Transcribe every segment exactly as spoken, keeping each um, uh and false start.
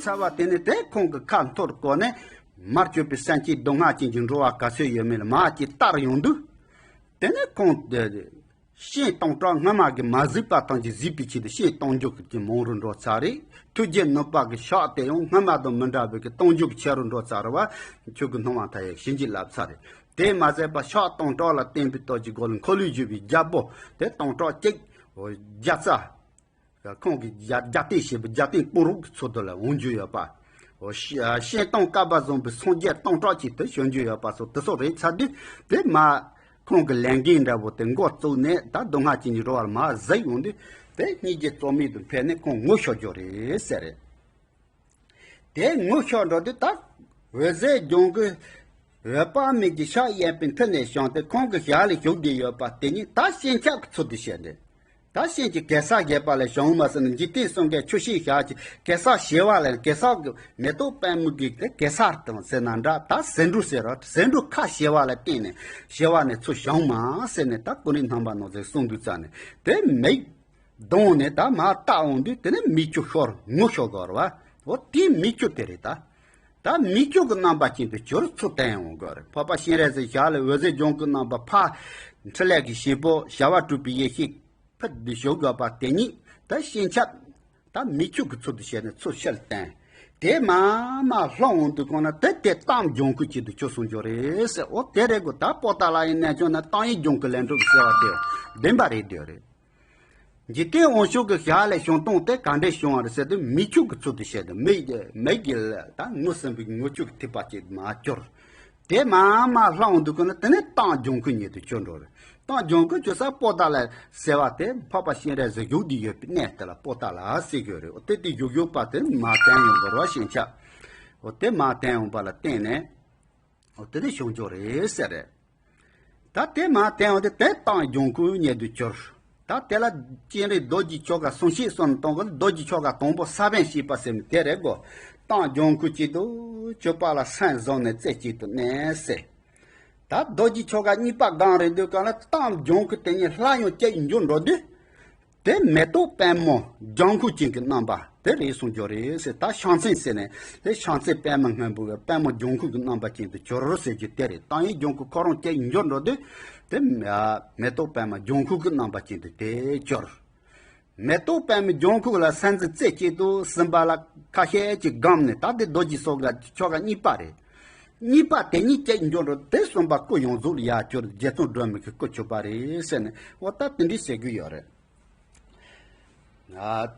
ཚར་བ་དེ་ནས་དེ་ཁོང་གི་ཁ་འཐོར་བཀོད་ནས་མར་གྱུར་པའི་སེམས་ཅན་སྡུག་བསྔལ་ཅན་གྱི་འགྲོ་བ་ག་ཚོད་ཡོད་མེད་ལ་མར་གྱི་བལྟར་ཡོང་དུས། དེ་ནས་ཁོང་དེ་གཤེན་སྟོང་ཕྲག་སྔ་མ་གི་མ་གཟིགས་པ་ཐམས་ཅད་གཟིགས་པའི་ཆེད་དུ་གཤེན་སྟོང་འཇོག་གི་མང་རུ་འགྲོ་ཚར་རེད། ཐུགས་རྗེ་ནུས་པ་གི་ཕྱག་དེ་ཡང་སྔ་མ་དང་མི་འདྲ་བའི་གི་སྟོང་འཇོག་ཆེ་རུ་འགྲོ་ཚར་བ་ཁྱོད་ཀྱི་སྣང་བ་མཐའ་ཡས་ཞིབ་འཇུག་ལབ་ཚར་རེད། དེས་མ་ཟད་པ་ཕྱག་སྟོང་ཕྲག་ལ་བརྟེན་པའི་སྟོབས་ཀྱི་སྒོ་ལས་འཁོར་ལོས་སྒྱུར་བའི་རྒྱལ་པོ་དེ་སྟོང་ཕྲག་གཅིག་རྒྱལ་རྩ། ཁོང་གི་རྒྱ་རྒྱལ་བསྟན་ཞེས་པའི་རྒྱལ་བསྟན་སྤུ་རོགས་ཀྱི་ཚུལ་དུ་ལ་འོང་རྒྱུ་ཡོད་པ། འོ་ཤ་གཤེན་སྟོང་བཀའ་བབས་བཟུང་པའི་སངས་རྒྱས་སྟོང་ཕྲག་གཅིག་ཏུ་བྱོན་རྒྱུ་ཡོད་པ་སོགས་དེ་སོགས་རེད་ཚར་དུས་དེ་མ་ཁོང་གི་ལས་འགན་འདྲ་བོ་དེ་འགོ་བཙུགས་ནས་ད་སྡུག་བསྔལ་ཅན་གྱི་འགྲོ་བ་ལ་མར་གཟིགས་ཡོང་དུས་དེ་སྙིང་རྗེ་རྩོལ་མེད་དུ་ཕེབས་ནས་ཁོང་ངུ་ཤོར་རྒྱུ་རེད་ཟེར་རེད། དེ་ངུ་ཤོར་འགྲོ་དུས་ད་འོད་ཟེར་ལྗང་གུ་འོད་དཔག་མེད་ཀྱི་ཕྱག་གཡས་པའི་མཐིལ་ནས་བྱུང་སྟེ་ཁོང་གི་ཞལ་ལ་ཞུགས་བསྡད་ཡོད་པ་དེ་ཉིད་ད་སྤྱན་ཆབ་ཀྱི་ཚུལ་དུ་བཤད་འདུག་ད་སྤྱན་གྱི་གེ་སར་བཞད་པ་ལས་བྱུང་མ་ཟེར་ན་འཇིག་རྟེན་གསུམ་ཀའི་ཆུ་སྐྱེས་ཞལ་གྱི་གེ་སར་ཞི་བ་ལས་གེ་སར་གྱི་མེ་ཏོག་པདྨོ་གི་དེ་གེ་སར་དང་ཟེར་ན་འདྲ། ད་ཟེའུ་འབྲུ་ཟེར་རོ། ཟེའུ་འབྲུ་ཁ་ཞི་བ་ལ་བརྟེན་ནས་ཞི་བ་ནས་ཚུར་བྱུང་མ་ཟེར་ནས་ད་ཀུན་རིག་སྣང་བ་ནོར་ཟེར་གསུངས་འདུག་ཙང་ནས་དེ་མིག་གདོང་ནས་ད་མར་བལྟ་འོང་དུས་དེ་ནས་མིག་ཆུ་ཤོར་ངུ་ཤོར་དགོས་རེད་བ། འོ་དེའི་མིག་ཆུ་དེ་རེད་ད། ད་མིག་ཆུ་གི་རྣམ་པ་ཅན་དུ་གྱུར་ཚུལ་བསྟན་འོང་དགོས་རེད། འཕགས་པ་སྤྱན་རས་གཟིགས་ཞལ་ལས་འོད་ཟེར་ལྗང་གུ་རྣམ་པ་ཕར་འཕྲིན་ལས་ཀྱི་བྱེད་པོ་བྱ་བ་གྲུབ་པའི་ཡེ་ཤེས་ཕུད་དུ་ཞུགས་དགོས་པ་དེ་ཉིད་ད་སྤྱན་ཆབ་ད་མིག་ཆུ་གི་ཚུལ་དུ་བྱས་ནས་ཚུལ་ཕྱིར་བསྟན། དེ་མར་མར་ལྷུང་འོང་དུས་གོང་ན་དེ་དེ་གཏམ་ལྗང་ཁུ་ཅིག་ཏུ་གྱུར་སོང་རྒྱུ་རེད་ཟེར། འོ་དེ་རེད་གོ། ད་པོ་ཏཱ་ལ་ཡི་རྣལ་འབྱོར་ན་གཏམ་ཡིག་ལྗང་ཁུ་ལས་འགྲུབ་ཟེར་བ་དེ་བདེན་པ་རེད་འདོད་རེད། འཇིག་རྟེན་དབང་ཕྱུག་གི་ཞལ་ལས་བྱུང་སྟངས་དེ་ག་འདྲས་བྱུང་བ་རེད་ཟེར་དུས་མིག་ཆུ་གི་ཚུལ་དུ་བཤད་དུས་མིག་གི་མིག་གི་ད་ངོ་ཟིན་པའི་ངོ་ཆུ་གི་ཐིགས་པ་ཅིག་མར་གྱུར། དེ་མར་མར་ལྷུང་འོང་དུས་གོང་ན་དེ་ནས་གཏམ་ལྗང་ཁུ་ཉིད་དུ་གྱུར་འགྲོ་རེད། གཏམ་ལྗང་ཁུ་གྱུར་ས་པོ་ཏཱ་ལ་ཟེར་བ་དེ་འཕགས་པ་སྤྱན་རས་གཟིགས་བཞུགས་བསྡད་ཡོད་པའི་གནས་དེ་ལ་པོ་ཏཱ་ལ་ཟེར་གྱི་ཡོད་རེད། འོ་དེ་དེ་བཞུགས་བཞུགས་པ་དེ་མར་བསྟན་ཡོང་གི་རེད་བ། སྤྱན་ཆབ། འོ་དེ་མར་བསྟན་ཡོང་པ་ལ་བརྟེན་ནས། འོ་དེ་ནས་བྱུང་ཆོག་རེད་ཟེར་རེད། ད་དེ་མར་བསྟན་འོང་དེ་དེ་གཏམ་ལྗང་ཁུ་ཉིད་དུ་གྱུར། ད་དེ་ལ་སྤྱན་རས་རྡོ་རྗེ་ཆོ་ག་གསུང་བཤད་གསུམ་གཏོང་གི། རྡོ་རྗེ་ཆོ་ག་དང་པོ་ས་བོན་བཤད་པ་ཟེར་ནས་དེ་རེད་གོ། གཏམ་ལྗང་ཁུ་གཅིག་ཏུ་གྱུར་པ་ལ་སེམས་བཟུང་ནས་རྩེ་གཅིག་ཏུ་གནས་ཟེར། ད་རྡོ་རྗེ་ཆོ་ག་གཉིས་པ་སྒང་རེད་འདུག་ག་ལ་གཏམ་ལྗང་ཁུ་དེ་ཉིད་སླར་ཡང་གཅིག་འགྱུར་འགྲོ་དུས། དེ་མེ་ཏོག་པདྨོ་ལྗང་ཁུ་ཅན་གྱི་རྣམ་པ་དེ་རེད་གསུང་རྒྱུ་རེད་ཟེར། ད་ཕྱག་མཚན་ཟེར་ནས་དེ་ཕྱག་མཚན་པདྨ་སྔོན་པོ་གི་པདྨོ་ལྗང་ཁུ་གི་རྣམ་པ་ཅན་དུ་གྱུར་ཟེར་རྒྱུ་དེ་རེད། གཏམ་ཡིག་ལྗང་ཁུ་ཁོ་རང་གཅིག་འགྱུར་འགྲོ་དུས་དེ་མེ་ཏོག་པདྨ་ལྗང་ཁུ་གི་རྣམ་པ་ཅན་དུ་དེ་གྱུར། མེ་ཏོག་པདྨ་ལྗང་ཁུ་ལ་སེམས་འཛིན་རྩེ་གཅིག་ཏུ་ཟིན་པ་ལ་ཁ་ཤས་ཀྱིས་བསྒོམས་ནས། ད་དེ་རྡོ་རྗེ་སོགས་ཀྱི་ཆོ་ག་གཉིས་པ་རེད། གཉིས་པ་དེ་གཉིས་གཅིག་འགྱུར་འགྲོ་དུས་གསུམ་པ་སྐུ་ཡོངས་རྫོགས་ལ་ཡར་གྱུར། རྗེ་བཙུན་སྒྲོལ་མ་གི་སྐུ་གྱུར་པ་རེད་ཟེར་ནས། འོ་ད་དེ་འདྲའི་ཟེར་གྱི་ཡོད་རེད། ཨ།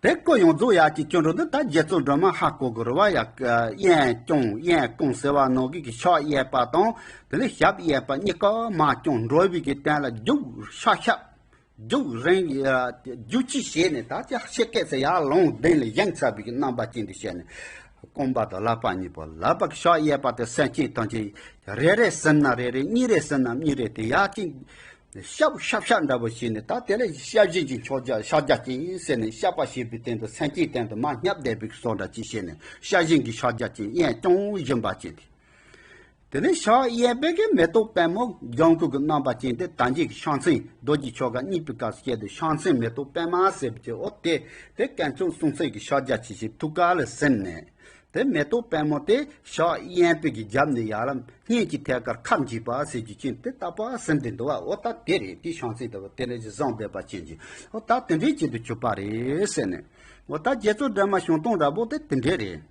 དེ་སྐུ་ཡོངས་རྫོགས་ཡར་གྱི་གྱུར་འགྲོ་དུས་ད་རྗེ་བཙུན་སྒྲོལ་མ་ཧ་གོ་དགོས་རེད་བ། ཡ། དབྱངས་སྐྱོང་། དབྱངས་སྐྱོང་ཟེར་བ་ནང་གི་གི་ཕྱག་གཡས་པ་དང་དེ་ནས་ཞབས་གཡས་པ་གཉིས་ཀ་མར་སྐྱོང་འགྲོ་བའི་གི་སྟེང་ལ་རྒྱུག་ཤ་ཤ། རྒྱུག་རིང་། རྒྱུག་ཅི་བྱས་ནས་ད་ཅི་ཤེས་སྐད་ཚེ་ཡར་ལོང་གདན་ལ་བཞེངས་ཚར་བའི་གི་རྣམ་པ་ཅན་དུ་བྱས་ནས། རྐང་པ་དང་ལག་པ་གཉིས་པོ། ལག་པ་གི་ཕྱག་གཡས་པ་དེ་སེམས་ཅན་ཐམས་ཅད་རེ་རེ་ཟིན་ན་རེ་རེ། གཉིས་རེ་ཟིན་ན་གཉིས་རེ། དེ་ཡར་ཅིག་ཤབ་ཤབ་ཤབ་འདྲ་པོ་བྱས་ནས། ད་དེ་ལ་སྐྱབས་སྦྱིན་གྱི་ཕྱག་རྒྱ་ཕྱག་རྒྱ་ཅན་ཟེར་ནས་བཤགས་པ་བྱེད་པའི་སྟེང་དུ་སེམས་ཅན་སྟེང་དུ་མར་བསྙབས་བསྡད་པའི་བཟོ་འདྲ་ཅིག་བྱས་ནས། སྐྱབས་སྦྱིན་གྱི་ཕྱག་རྒྱ་ཅན། དབྱངས་སྐྱོང་བཞིན་པ་ཅན་དེ། དེ་ནས་ཕྱག་གཡས་པའི་གི་མེ་ཏོག་པདྨོ་ལྗང་ཁུ་གི་རྣམ་པ་ཅན་དེ་ད་གིན་གྱི་ཕྱག་མཚན་རྡོ་རྗེ་ཆོ་ག་གཉིས་པའི་སྐབས་སུ་བཤད་དུས་ཕྱག་མཚན་མེ་ཏོག་པདྨ་ཟེར་བ་ཅིག་འོ་དེ་དེ་གན་ཚོན་སུམ་ཚོན་གྱི་ཕྱག་རྒྱ་ཅིག་བྱས་ཐུགས་ཀ་ལ་ཟིན་ནས། དེ་མེ་ཏོག་པདྨོ་དེ་ཕྱག་གཡས་པའི་གི་རྒྱབ་ནས་ཡར་ལ་སྙན་གྱི་ཐད་ཀར་ཁ་འབྱེད་པ་ཟེར་རྒྱུ་ཅན་དེ་ལྟ་བུ་ཟིན་བསྡད་འདུག་བ། འོ་ད་དེ་རེད། དེ་ཕྱག་མཚན་དེ་བ་དེ་ནས་ཅིག་བཟུང་བསྡད་པ་ཅན་གྱི། འོ་ད་དེ་འདྲའི་ཅིག་ཏུ་གྱུར་པ་རེད་ཟེར་ནས། འོ་ད་རྗེ་བཙུན་སྒྲོལ་མ་བྱུང་སྟངས་འདྲ་པོ་དེ་དེ་འདྲས་རེད།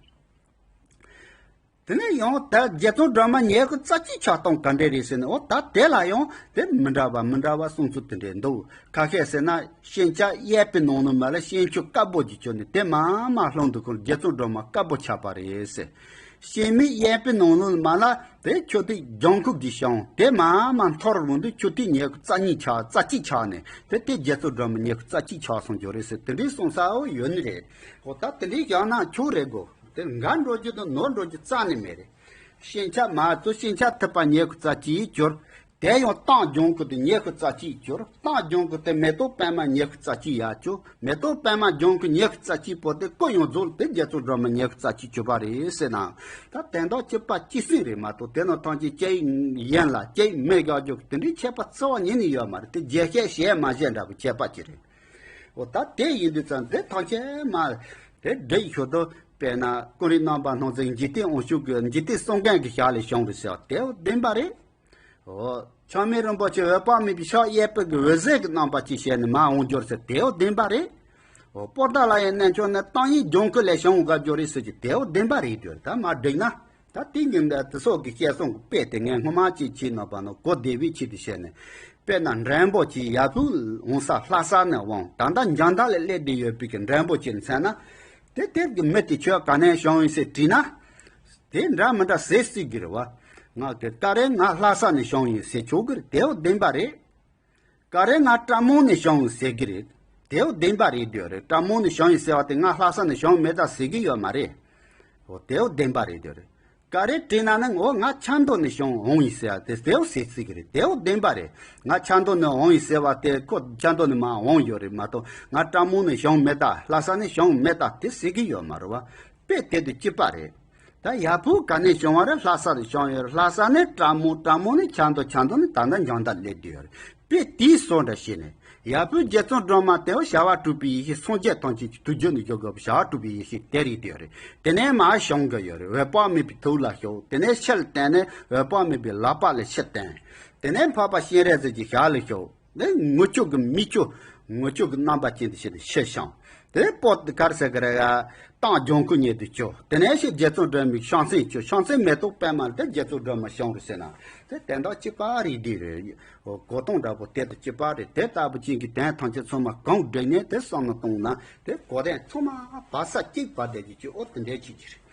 དེ་ནས་ཡང་ད་རྗེ་བཙུན་སྒྲོལ་མ་ཉལ་ཁུག་རྩ་གཅིག་ཆགས་སྟངས་ག་འདྲས་རེད་ཟེར་ནས། འོ་ད་དེ་ལ་ཡང་དེ་མི་འདྲ་བ་མི་འདྲ་བ་གསུང་ཚུལ་དེ་འདྲས་འདུག་ཁ་ཤས་ཟེར་ན་སྤྱན་ཆབ་གཡས་པའི་ནང་ལོགས་མ་ལ་སྤྱན་ཆུ་དཀར་པོ་ཅིག་གྱུར་ནས་དེ་མར་མར་ལྷུང་དུས་ཁོང་རྗེ་བཙུན་སྒྲོལ་མ་དཀར་པོ་ཆགས་པ་རེད་ཟེར། སྤྱན་མིག་གཡས་པའི་ནང་ལོགས་མ་ལ་དེ་ཆུ་ཐིགས་ལྗང་ཁུ་གིས་བྱུང་། དེ་མར་མར་འཐོར་འོང་དུས་ཆུ་ཐིགས་ཉལ་ཁུག་རྩ་གཉིས་ཆགས། རྩ་གཅིག་ཆགས་ནས་དེ་དེ་རྗེ་བཙུན་སྒྲོལ་མ་ཉལ་ཁུག་རྩ་གཅིག་ཆགས་སོང་རྒྱུ་རེད་ཟེར། དེ་འདྲའི་གསུང་ས་འོ་ཡོད་ནི་རེད། འོ་ད་དེ་འདྲའི་བཞག་ན་ཆོག་རེད་གོ། དེ་འགའ་འགྲོ་རྒྱུ་དང་ནོར་འགྲོ་རྒྱུ་རྩ་ནས་མེད་རེད། སྤྱན་ཆབ་མ་གཏོགས་སྤྱན་ཆབ་ཐིགས་པ་ཉལ་ཁུག་རྩ་གཅིག་གྱུར། དེ་ཡང་གཏམ་ལྗང་ཁུ་དེ་ཉལ་ཁུག་རྩ་གཅིག་གྱུར། གཏམ་ལྗང་ཁུ་དེ་མེ་ཏོག་པདྨ་ཉལ་ཁུག་རྩ་གཅིག་ཡར་གྱུར། མེ་ཏོག་པདྨ་ལྗང་ཁུ་ཉལ་ཁུག་རྩ་གཅིག་པོ་དེ་སྐུ་ཡོངས་རྫོགས་དེ་རྗེ་བཙུན་སྒྲོལ་མ་ཉལ་ཁུག་རྩ་གཅིག་གྱུར་པ་རེད་ཟེར་ན། ད་དོན་དག་གཅིག་པ་གཅིག་སྲིད་རེད་མ་གཏོགས་དེ་ནང་ཐམས་ཅད་གཅིག་ཡིན་ལ་གཅིག་མེད་དགག་རྒྱུ་དེ་འདྲའི་ཁྱད་པར་རྩ་བ་ཉིད་ནས་ཡོད་མ་རེད། དེ་རྒྱས་བཤད་བྱས་མ་བཤད་འདྲ་པོ་ཁྱད་པར་གཅིག་རེད། འོ་ད་དེ་ཡིན་དུས་ཙང་དེ་ཐམས་ཅད་མ། དེ་འདྲ་ཡི་ཤོག་དུ། དཔེར་ན་ཀུན་རིག་རྣམ་པར་སྣང་མཛད་འཇིག་རྟེན་དབང་ཕྱུག་གི་འཇིག་རྟེན་གསུམ་ལྡན་གྱི་ཞལ་ལས་བྱུང་རེད་ཟེར་བ་དེའོ་བདེན་པ་རེད། འོ། ཆགས་མེད་རིན་པོ་ཆེ་འོད་དཔག་མེད་པའི་ཕྱག་གཡས་པ་གི་འོད་ཟེར་གྱི་རྣམ་པ་ཅིག་བྱས་ནས་མར་འོང་རྒྱུ་རེད་ཟེར་དེའོ་བདེན་པ་རེད། འོ། པོ་ཏཱ་ལ་ཡི་གནས་མཆོག་ནི་བརྟན་གཡས་ལྗང་ཁུ་ལས་བྱུང་བ་འགའ་བརྗོད་རེད་ཟེར་གྱི་དེའོ་བདེན་པ་རེད་འདོད། ད་མ་འགྲིག་ན། ད་དེ་ཉིན་འདི་དེ་སོགས་ཀྱི་བཤད་སོང་གི་དཔེ་དེ་ངས་སྔོན་མ་ཅིག་བྱས་ནོ་པ་ནོ་གོ་བདེ་བའི་ཆེད་དུ་བཤད་ནས། དཔེར་ན་འབྲས་བུ་ཅིག་ཡར་ཕུག་འོང་ས་ལྷ་ས་ནས་འོང་ད་ལྟ་འཇང་ཐང་ལ་སླེབས་བསྡད་ཡོད་པའི་གི་འབྲས་བུ་ཅིག་མཚོན་ན། དེ་དེར་གྱི་མི་དེ་ཁྱོད་ག་ནས་བྱུང་ཡིན་ཟེར་དྲིས་ན། དེ་འདྲ་མི་འདྲ་ཟེར་སྲིད་གི་རེད་བ། ང་གི་ཀ་རེ་ང་ལྷ་ས་ནས་བྱུང་ཡིན་ཟེར་ཆོག་གི་རེད་དེའོ་བདེན་པ་རེད། ཀ་རེ་ང་སྤྲ་མོ་ནས་བྱུང་ཡིན་ཟེར་གི་རེད། དེའོ་བདེན་པ་རེད་འདོད་རེད། སྤྲ་མོ་ནས་བྱུང་ཡིན་ཟེར་བ་དེ་ང་ལྷ་ས་ནས་བྱུང་མེད་ད་ཟེར་གི་ཡོད་མ་རེད། འོ་དེའོ་བདེན་པ་རེད་འདོད་རེད། ཀ་རེ་དྲིས་ན་ནི་འོ་ང་ཆབ་མདོ་ནས་བྱུང་འོང་ཡིན་ཟེར་བ་དེ་དེའོ་ཟེར་ཟེར་གི་རེད། དེའོ་བདེན་པ་རེད། ང་ཆབ་མདོ་ནས་འོང་ཡིན་ཟེར་བ་དེ་ཁོ་ཆབ་མདོ་ནས་མར་འོང་ཡོད་རེད་མ་གཏོགས་ང་སྤྲ་མོ་ནས་བྱུང་མེད་ད་ལྷ་ས་ནས་བྱུང་མེད་ད་དེ་ཟེར་གི་ཡོད་མ་རེད་བ། དཔེ་དེ་དུ་གཅིག་པ་རེད། ད་ཡར་ཕུག་ག་ནས་བྱུང་བ་རེད། ལྷ་ས་ནས་བྱུང་ཡོད་རེད། ལྷ་ས་ནས་སྤྲ་མོ། སྤྲ་མོ་ནས་ཆབ་མདོ། ཆབ་མདོ་ནས་ད་ལྟ་འཇང་ཐང་སླེབས་བསྡད་ཡོད་རེད། དཔེ་དེའི་བཟོ་འདྲ་བྱས་ནས་ཡར་ཕུག་རྗེ་བཙུན་སྒྲོལ་མ་དེའོ་བྱ་བ་གྲུབ་པའི་ཡེ་ཤེས་སངས་རྒྱས་ཐམས་ཅད་ཀྱི་ཐུགས་རྒྱུད་ནས་བཞུགས་དགོས་པའི་བྱ་བ་གྲུབ་པའི་ཡེ་ཤེས་དེ་རེད་བསྡད་ཡོད་རེད། དེ་ནས་མར་བྱུང་གི་ཡོད་རེད། འོད་དཔག་མེད་པའི་ཐུགས་ལ་ཞུགས། དེ་ནས་ཕྱིར་བསྟན་ནས་འོད་དཔག་མེད་པའི་ལག་པ་ལ་ཕྱིར་བསྟན། དེ་ནས་འཕགས་པ་སྤྱན་རས་གཟིགས་ཀྱི་ཞལ་ལ་ཞུགས། དེ་ངུ་ཆོས་ཀྱི་མིག་ཆུ། ངུ་ཆོས་ཀྱི་རྣམ་པ་ཅན་དུ་བྱས་ཏེ་ཕྱིར་བྱུང་། དེ་པོ་ག་རེ་ཟེར་གི་རེད་ཨ། བརྟན་ལྗང་ཁུ་ཉིད་དུ་གྱུར། དེ་ནས་ཕྱིར་རྗེ་བཙུན་སྒྲོལ་མའི་ཕྱག་མཚན་གྱུར། ཕྱག་མཚན་མེ་ཏོག་པདྨ་ལ་དེ་རྗེ་བཙུན་སྒྲོལ་མ་བྱུང་རེད་ཟེར་ན། དེ་དོན་དག་གཅིག་པ་རེད་འདི་རེད། འོ་གོ་སྟངས་འདྲ་པོ་དེ་དང་གཅིག་པ་རེད། དེ་ལྟ་བུ་ཅན་གྱི་དོན་ཐམས་ཅད་ཚང་མ་གང་བསྒྲིགས་ནས་དེ་བསམ་བློ་བཏང་ན་དེ་གོ་དོན་ཚང་མ་བར་ས་གཅིག་བར་བསྡད་ཀྱི་ཀྱི་འོ་དེ་འདྲའི་ཅིག་ཅིག་རེད།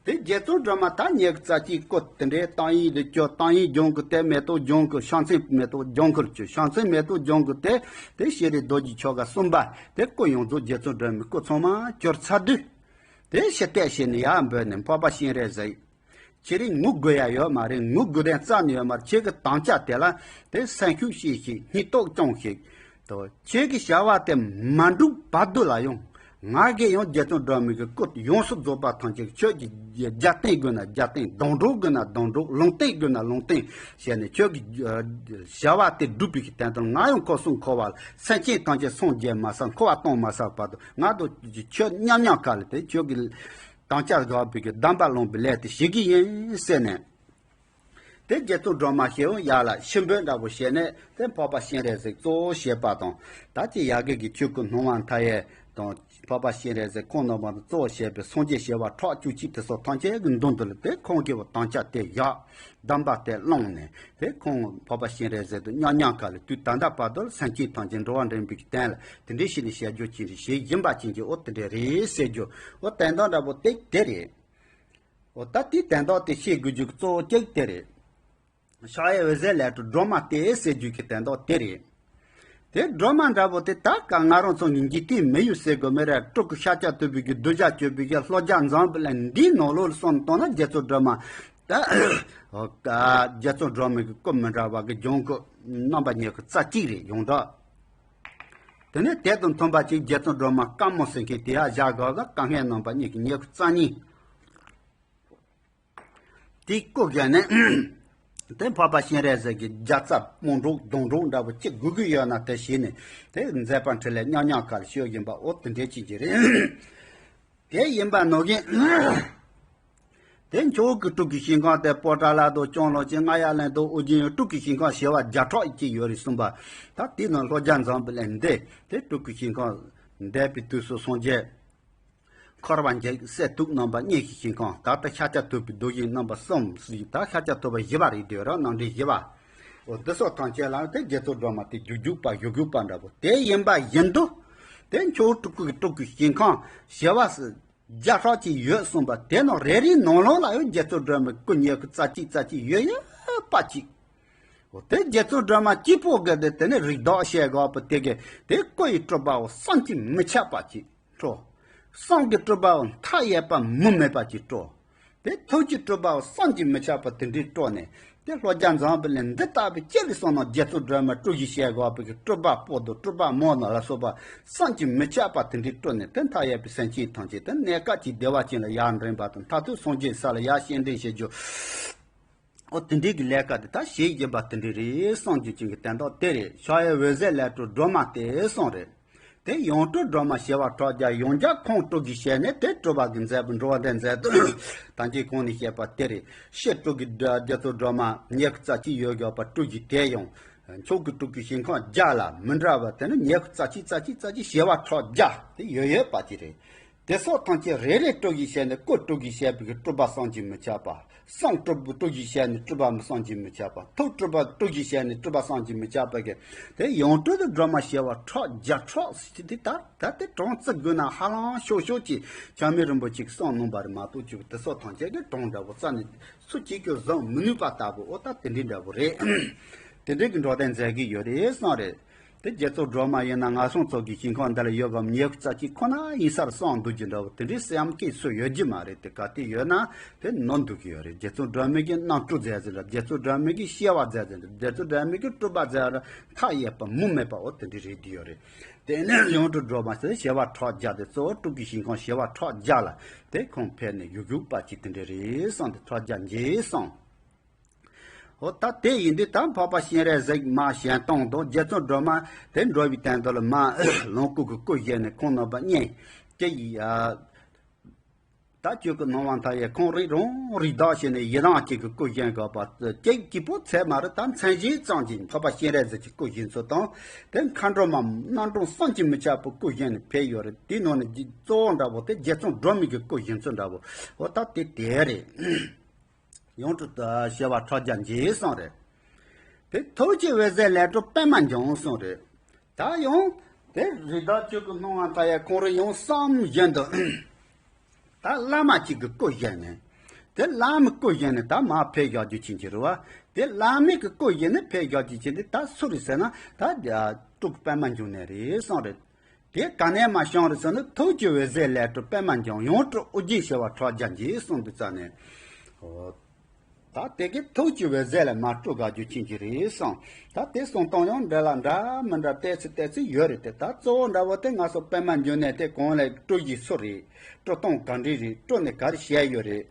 དེ་རྗེ་བཙུན་སྒྲོལ་མ་ད་ཉེ་གི་རྩ་གཅིག་སྐུ་དེ་འདྲའི་བརྟན་གཡས་དུ་གྱུར། བརྟན་གཡས་ལྗང་ཁུ་དེ་མེ་ཏོག་ལྗང་ཁུ། ཕྱག་མཚན་མེ་ཏོག་ལྗང་ཁུར་གྱུར། ཕྱག་མཚན་མེ་ཏོག་ལྗང་ཁུ་དེ་དེ་ཤེས་རིག་རྡོ་རྗེ་ཆོ་ག་གསུམ་པ་དེ་སྐུ་ཡོངས་རྫོགས་རྗེ་བཙུན་སྒྲོལ་མའི་སྐུ་ཚང་མ་གྱུར་ཚར་དུས། དེ་ཕྱིར་བལྟས་བྱས་ནས་ཡར་འབོད་ནས་འཕགས་པ་སྤྱན་རས་གཟིགས། ཁྱེད་རང་ངུ་དགོས་ཡ་ཡོད་མ་རེད། ངུ་དགོས་དོན་རྩ་ནས་ཡོད་མ་རེད། ཁྱེད་ཀྱི་དམ་བཅའ་དེ་ལ་དེ་སེམས་ཤུགས་སྐྱེད་ཤིག་སྙིང་སྟོབས་སྐྱོང་ཤིག་དོ། ཁྱེད་ཀྱི་བྱ་བ་དེ་མ་འགྲུབ་བར་དུ་ལ་ཡང་ང་གིས་ཡང་རྗེ་བཙུན་སྒྲོལ་མའི་གི་སྐུ་ཡོངས་སུ་རྫོགས་པ་ཐམས་ཅད་ཁྱོད་ཀྱི་རྒྱབ་རྟེན་དགོས་ན་རྒྱབ་རྟེན། སྡོང་གྲོགས་དགོས་ན་སྡོང་གྲོགས། ལུང་བསྟན་དགོས་ན་ལུང་བསྟན་བྱས་ནས་ཁྱོད་ཀྱི་བྱ་བ་དེ་སྒྲུབ་པའི་གི་དོན་དུ་ང་ཡང་འཁོར་གསུམ་འཁོར་བ་ལ་སེམས་ཅན་ཐམས་ཅད་སངས་རྒྱས་མ་ཚར། འཁོར་བ་སྟོངས་མ་ཚར་བར་དུ་ང་དང་ཁྱོད་མཉམ་མཉམ་ག་ལ་དེ་ཁྱོད་ཀྱི་དམ་བཅའ་བཞག་པའི་གི་སྡོམ་པ་ལོངས་པའི་ལས་དེ་བྱེད་ཀྱི་ཡིན་ཟེར་ནས། དེ་རྗེ་བཙུན་སྒྲོལ་མ་ཞེའུ་ཡར་ལ་ཕྱིར་འབོད་འདྲ་པོ་བྱས་ནས་དེ་འཕགས་པ་སྤྱན་རས་གཟིགས་གཙོ་བོ་བྱས་པ་དང་། ད་ཅི་ཡ་གི་གི་ཆོས་སྐུ་སྣང་བ་མཐའ་ཡས་དང་། འཕགས་པ་སྤྱན་རས་གཟིགས་ཁོང་རྣམ་པ་གཙོ་བོ་བྱས་པའི་སངས་རྒྱས་བྱེ་བ་ཕྲག་བཅུ་གཅིག་དེ་སོགས་ཐམས་ཅད་ཀྱི་མདུན་དུ་ལ་དེ་ཁོང་གིས་དམ་བཅའ་དེ་བཞག་སྡོམ་པ་དེ་བླངས་ནས་དེ་ཁོང་འཕགས་པ་སྤྱན་རས་གཟིགས་དང་མཉམ་མཉམ་ག་ལ་དུས་ད་ལྟ་བར་དུ་ལ་སེམས་ཅན་ཐམས་ཅད་འགྲོ་བ་འདྲེན་པའི་གི་དོན་ལ་དེ་འདྲའི་ཞིག་ནས་བྱ་རྒྱུ་ཅི་རེད་ཞེས་ཡིན་པ་ཅན་གྱི་འོ་དེ་འདྲ་རེད་ཟེར་རྒྱུ་འོ་དོན་དག་འདྲ་པོ་དེ་དེ་རེད། འོ་ད་དེའི་དོན་དག་དེ་ཤེས་དགོས་རྒྱུ་གཙོ་བོ་གཅིག་དེ་རེད། ཕྱག་གཡས་འོད་ཟེར་ལས་སྒྲོལ་སྒྲོལ་མ་སྟེ་ཟེར་རྒྱུ་གི་དོན་དག་དེ་རེད། དེ་སྒྲོལ་མ་འདྲ་པོ་དེ་ད་ག་ང་རང་ཚོ་གི་འཇིག་རྟེན་མི་ཡུལ་ཟེར་དགོས་མེད་ར། སྤྲུལ་སྐུ་ཤཱཀྱ་ཐུབ་པའི་གི་གདུལ་བྱ་སྤྱོད་པའི་གི་ལྷོ་རྒྱ་འཛམ་བུ་གླིང་འདིའི་ནང་ལོགས་ལ་སོང་བཏང་ན་རྗེ་བཙུན་སྒྲོལ་མ་ད་རྗེ་བཙུན་སྒྲོལ་མའི་གི་སྐུ་མི་འདྲ་བ་གི་ལྗང་ཁུ་རྣམ་པ་ཉི་ཤུ་རྩ་གཅིག་རེད་ཡོངས་གྲགས། དེ་ནས་དེ་དང་མཐུན་པ་ཅིག་རྗེ་བཙུན་སྒྲོལ་མ་དཀར་མོ་ཟེར་མཁན་དེ་ཡར་བཞག་ག་ག་དཀར་ཧན་རྣམ་པ་གཉིས་ཀྱི་ཉི་ཤུ་རྩ་གཉིས། དེའི་སྐུ་བཞག་ནས་དེ་འཕགས་པ་སྤྱན་རས་གཟིགས་ཀྱི་རྒྱ་ཚ་སྤུན་གྲོགས་སྡོང་གྲོགས་འདྲ་པོ་གཅིག་དགོས་ཀྱི་ཡོད་ན་དེ་བྱས་ནས་དེ་མཛད་པ་འཕྲིན་ལས་མཉམ་མཉམ་ག་ལ་ཤོད་བཞིན་པ་འོ་དེ་འདྲའི་ཅིག་ཅིག་རེད། དེ་ཡིན་པ་ནང་བཞིན་དེ་ཁྱོད་ཀྱི་སྤྲུལ་སྐུའི་ཞིང་ཁམས་དེ་པོ་ཏཱ་ལ་དང་ལྕང་གླིང་ཅན་རྔ་ཡབ་གླིང་དང་ཨོ་རྒྱན་ཡང་སྤྲུལ་སྐུའི་ཞིང་ཁམས་བྱེ་བ་བརྒྱ་ཕྲག་གཅིག་ཡོད་རེད་གསུངས་པ། ད་དེའི་ནང་ལྷོ་རྒྱ་འཛམ་བུ་གླིང་འདི་དེ་སྤྲུལ་སྐུའི་ཞིང་ཁམས་འདས་པའི་དུས་སུ་སངས་རྒྱས། འཁོར་བ་འཇིག་སེལ་ཐུགས་རྣམ་པ་གཉིས་ཀྱི་ཞིང་ཁམས། ད་ལྟ་ཤཱཀྱ་ཐུབ་པའི་མདོ་ཡི་རྣམ་པ་གསུམ་ཞིག་ད་ཤཱཀྱ་ཐུབ་པ་བཞི་པ་རེད་འདོད་ར། རྣམ་འདྲེན་བཞི་པ། འོ་འདི་སོགས་ཐམས་ཅད་ལ་དེ་རྗེ་བཙུན་སྒྲོལ་མ་དེ་རྒྱུག་རྒྱུག་པ་རྒྱུག་རྒྱུག་པ་འདྲ་པོ་དེ་ཡིན་པ་བཞིན་དུ། དེ་ཁྱོད་སྤྲུལ་སྐུ་གི་སྤྲུལ་སྐུའི་ཞིང་ཁམས་བྱེ་བ་བརྒྱ་ཕྲག་གཅིག་ཡོད་གསུངས་པ་དེ་ནང་རེ་རེའི་ནང་ལོགས་ལ་ཡང་རྗེ་བཙུན་སྒྲོལ་མའི་སྐུ་ཉི་ཤུ་རྩ་གཅིག་རྩ་གཅིག་ཡོད་ཡོད་པ་གཅིག་འོ་དེ་རྗེ་བཙུན་སྒྲོལ་མ་གཅིག་པོ་གི་དེ་དེ་ནི་རིགས་བདག་བཤད་དགོས་པ་དེ་གི་དེ་སྐུ་ཡི་སྤྲུལ་པའོ་བསམ་གྱིས་མི་ཁྱབ་པ་ཅིག་འཕྲོ། བསམ་གྱི་སྤྲུལ་པའོ་མཐའ་ཡས་པ་མུ་མེད་པ་ཅིག་འཕྲོ། དེ་ཐུགས་ཀྱི་སྤྲུལ་པའོ་བསམ་གྱིས་མི་ཁྱབ་པ་དེ་འདྲའི་སྤྲོ་ནས་དེ་ལྷོ་རྒྱ་འཛམ་བུ་གླིང་འདི་ལྟ་བུའི་ཅི་རིགས་སོང་ན་རྗེ་བཙུན་སྒྲོལ་མ་སྤྲུལ་གཞི་བཤད་དགོས་པའི་གི་སྤྲུལ་པ་པོ་དང་སྤྲུལ་པ་མོ་ན་ལ་སོགས་པ་བསམ་གྱིས་མི་ཁྱབ་པ་དེ་འདྲའི་སྤྲོ་ནས་དེ་མཐའ་ཡས་པའི་སེམས་ཅན་ཐམས་ཅད་དེ་གནས་སྐབས་ཀྱི་བདེ་བ་ཅན་ལ་ཡར་འདྲེན་པ་དང་མཐར་ཐུག་སངས་རྒྱས་ས་ལ་ཡར་སྤྱན་འདྲེན་བྱེད་རྒྱུ། ཨོ་དེ་འདྲའི་གི་ལས་ཀ་དེ་ད་བྱེད་བཞིན་པ་དེ་འདྲའི་རེད་གསུང་རྒྱུ་ཅན་གྱི་དོན་དག་དེ་རེད། ཕྱག་གཡས་འོད་ཟེར་ལས་སྒྲོལ་སྒྲོལ་མ་སྟེ་གསུངས་རེད། དེ་ཡང་སྤྲུལ་སྒྲོལ་མ་ཞི་བ་ཁྲོ་རྒྱལ། ཡང་བསྐྱར་ཁོང་སྤྲུལ་གྱི་ཞལ་ནས་དེ་སྤྲུལ་པ་གི་མཛད་པ་འགྲོ་བ་དེ་མཛད་དུ་ད་གིན་གོང་ནས་བཤད་པ་དེ་རེད། ཕྱིར་སྤྲུལ་གྱི་རྒྱ་མཚོ་སྒྲོལ་མ་ཉི་ཤུ་རྩ་གཅིག་ཡོད་དགོས་པ་སྤྲུལ་གྱི་དེ་ཡང་མཆོག་གི་སྤྲུལ་སྐུའི་ཞིང་ཁམས་བརྒྱ་ལ་མི་འདྲ་བ་དེ་ནི་ཉི་ཤུ་རྩ་གཅིག་རྩ་གཅིག་རྩ་གཅིག་ཞི་བ་ཁྲོ་རྒྱལ་དེ་ཡོད་ཡོད་པ་དེ་རེད། དེ་སོགས་ཐམས་ཅད་རེ་རེ་སྤྲུལ་གྱི་ཞལ་ནས་སྐུ་སྤྲུལ་གྱི་ཞལ་པའི་སྤྲུལ་པ་བསམ་གྱིས་མི་ཁྱབ་པ། གསུང་སྤྲུལ་པའི་སྤྲུལ་གྱི་ཞལ་ནས་སྤྲུལ་པ་མི་བསམ་གྱིས་མི་ཁྱབ་པ། ཐུགས་སྤྲུལ་པ་སྤྲུལ་གྱི་ཞལ་ནས་སྤྲུལ་པ་བསམ་གྱིས་མི་ཁྱབ་པ་གི། དེ་ཡང་སྤྲུལ་དུ་སྒྲོལ་མ་ཞི་བ་ཁྲོ་རྒྱལ་ཁྲོ་ཟེར་དེ་ད་ད་དེ་གྲངས་བརྩི་དགོས་ན་ཧ་ལམ་ཤོག་ཤོག་ཅིག་ཆགས་མེད་རིན་པོ་ཆེ་གིས་གསུངས་གནང་པ་རེད་མ་གཏོགས་ཅིག་དེ་སོགས་ཐམས་ཅད་ཀྱི་གྲངས་འདྲ་པོ་རྩ་ནས་སུ་གཅིག་ཀྱང་བཟུང་མི་ནུས་པ་ལྟ་བུ། འོ་ད་དེ་འདྲའི་འདྲ་པོ་རེད། དེ་འདྲའི་གི་འགྲོ་དོན་མཛད་ཀྱི་ཡོད་རེད་བསམ་རེད། དེ་རྒྱ་མཚོ་སྒྲོལ་མ་ཡིན་ན་ང་སོང་ཚོགས་ཀྱི་ཞིང་ཁམས་འདི་ལ་ཡོད་པའམ་ཉི་ཤུ་རྩ་གཅིག་ཁོ་ན་ཡིན་སར་སོང་འདུག་རྒྱུ་འདྲ་བོ་དེ་འདྲའི་སེམས་ཀྱི་སུ་ཡོད་རྒྱུ་མ་རེད། དེ་ག་དེ་ཡོད་ན་དེ་ནོར་འདུག་གི་ཡོད་རེད། རྒྱ་མཚོ་སྒྲོལ་མ་གི་རྣམ་སྤྲུལ་མཛད་ཟིན་ར། རྒྱ་མཚོ་སྒྲོལ་མ་གི་ཞི་བ་མཛད་ཟིན་ར། རྒྱ་མཚོ་སྒྲོལ་མ་གི་སྤྲུལ་པ་མཛད་ར། མཐའ་ཡས་པ་མུ་མེད་པ་འོ་དེ་འདྲའི་རེད་དེ་ཡོད་རེད། དེ་ནས་ཡང་སྤྲུལ་སྒྲོལ་མ་ཟེར་ཞི་བ་ཁྲོ་རྒྱལ་དེ་གཙོ་བོ་སྤྲུལ་སྐུའི་ཞིང་ཁམས་ཞི་བ་ཁྲོ་རྒྱལ་ལ་དེ་ཁོང་ཕེབས་ནས་བཞུགས་བཞུགས་པ་ཅིག་དེ་འདྲའི་རེད་བསམ་དེ་ཁྲོ་རྒྱལ་མཇལ་སོང་། འོ་ད་དེ་ཡིན་དུས་ད་འཕགས་པ་སྤྱན་རས་གཟིགས་མ་གཞན་སྟོང་དང་རྒྱ་མཚོ་སྒྲོལ་མ་དེ་འགྲོ་བའི་དོན་དུ་ལ་མ་ལོངས་སྐུ་གི་སྐུ་བཞེངས་ནས་ཁོང་རྣམ་པ་གཉིས་ཀྱི་ཡ། ད་ཆོས་སྐུ་སྣང་བ་མཐའ་ཡས་ཁོང་རང་རང་རིགས་བདག་བྱས་ནས་ཡི་དམ་གཅིག་གི་སྐུ་བཞེངས་དགོས་པ་གཅིག་གཅིག་པོ་ཚད་མ་རེད། ད་མཚན་གཞི་ཙམ་གྱིས་འཕགས་པ་སྤྱན་རས་གཟིགས་ཀྱི་སྐུ་བཞེངས་ཚུལ་དང་དེ་མཁའ་འགྲོ་མ་རྣམ་གྲངས་བསམ་གྱིས་མི་ཁྱབ་པའི་སྐུ་བཞེངས་ནས་ཕེབས་ཡོད་རེད། དེའི་ནང་ནས་གཙོ་བོ་འདྲ་པོ་དེ་རྒྱ་མཚོ་སྒྲོལ་མའི་གི་སྐུ་བཞེངས་ཚུལ་འདྲ་པོ་འོ་ད་དེ་དེ་རེད། ཡང་སྤྲུལ་དུ་ཞི་བ་ཁྲོ་རྒྱལ་མཇལ་སོང་རེད། དེ་ཐུགས་ཀྱི་འོད་ཟེར་ལས་སྤྲུལ་པདྨ་འབྱུང་སོང་རེད། ད་ཡང་དེ་རིགས་བདག་ཆོས་སྐུ་སྣང་བ་མཐའ་ཡས་ཁོང་རང་ཡང་བསམ་བཞིན་དུ་ད་བླ་མ་གཅིག་གི་སྐུ་བཞེངས་ནས་དེ་བླ་མའི་སྐུ་བཞེངས་ནས་ད་མར་ཕེབས་བཞག་རྒྱུ་ཕྱིན་གྱི་རེད་བ། དེ་བླ་མའི་གི་སྐུ་བཞེངས་ནས་ཕེབས་བཞག་རྒྱུ་ཕྱིན་དེ་ད་སུ་རེད་ཟེར་ན་ད་སྤྲུལ་སྐུ་པདྨ་འབྱུང་གནས་རེད་སོང་རེད། དེ་ག་ནས་མར་བྱུང་རེད་ཟེར་ན་ཐུགས་ཀྱི་འོད་ཟེར་ལས་སྤྲུལ་པདྨ་འབྱུང་ཡང་སྤྲུལ་ཨོ་རྒྱན་ཞི་བ་ཁྲོ་རྒྱལ་མཇལ་གསུངས་དུས་ཙ་ནས། འོ། ད་དེ་གི་ཐུགས་ཀྱི་འོད་ཟེར་ལས་མར་སྤྲུལ་དགོས་རྒྱུ་ཕྱིན་གྱི་རེད་གསུངས། ད་དེ་གསུང་སྟངས་ཡང་འདྲ་ལ་འདྲ་མི་འདྲ་བལྟས་ཚེ་བལྟས་ཚེ་ཡོད་རེད་དེ། ད་གཙོ་བོ་འདྲ་བོ་དེ་ང་ཚོ་པདྨ་འབྱུང་གནས་དེ་གང་ལས་སྤྲུལ་གཞི་སུ་རེད། སྤྲུལ་སྟངས་ག་འདྲ་རེད། སྤྲུལ་ནས་ག་རེ་བྱས་ཡོད་རེད།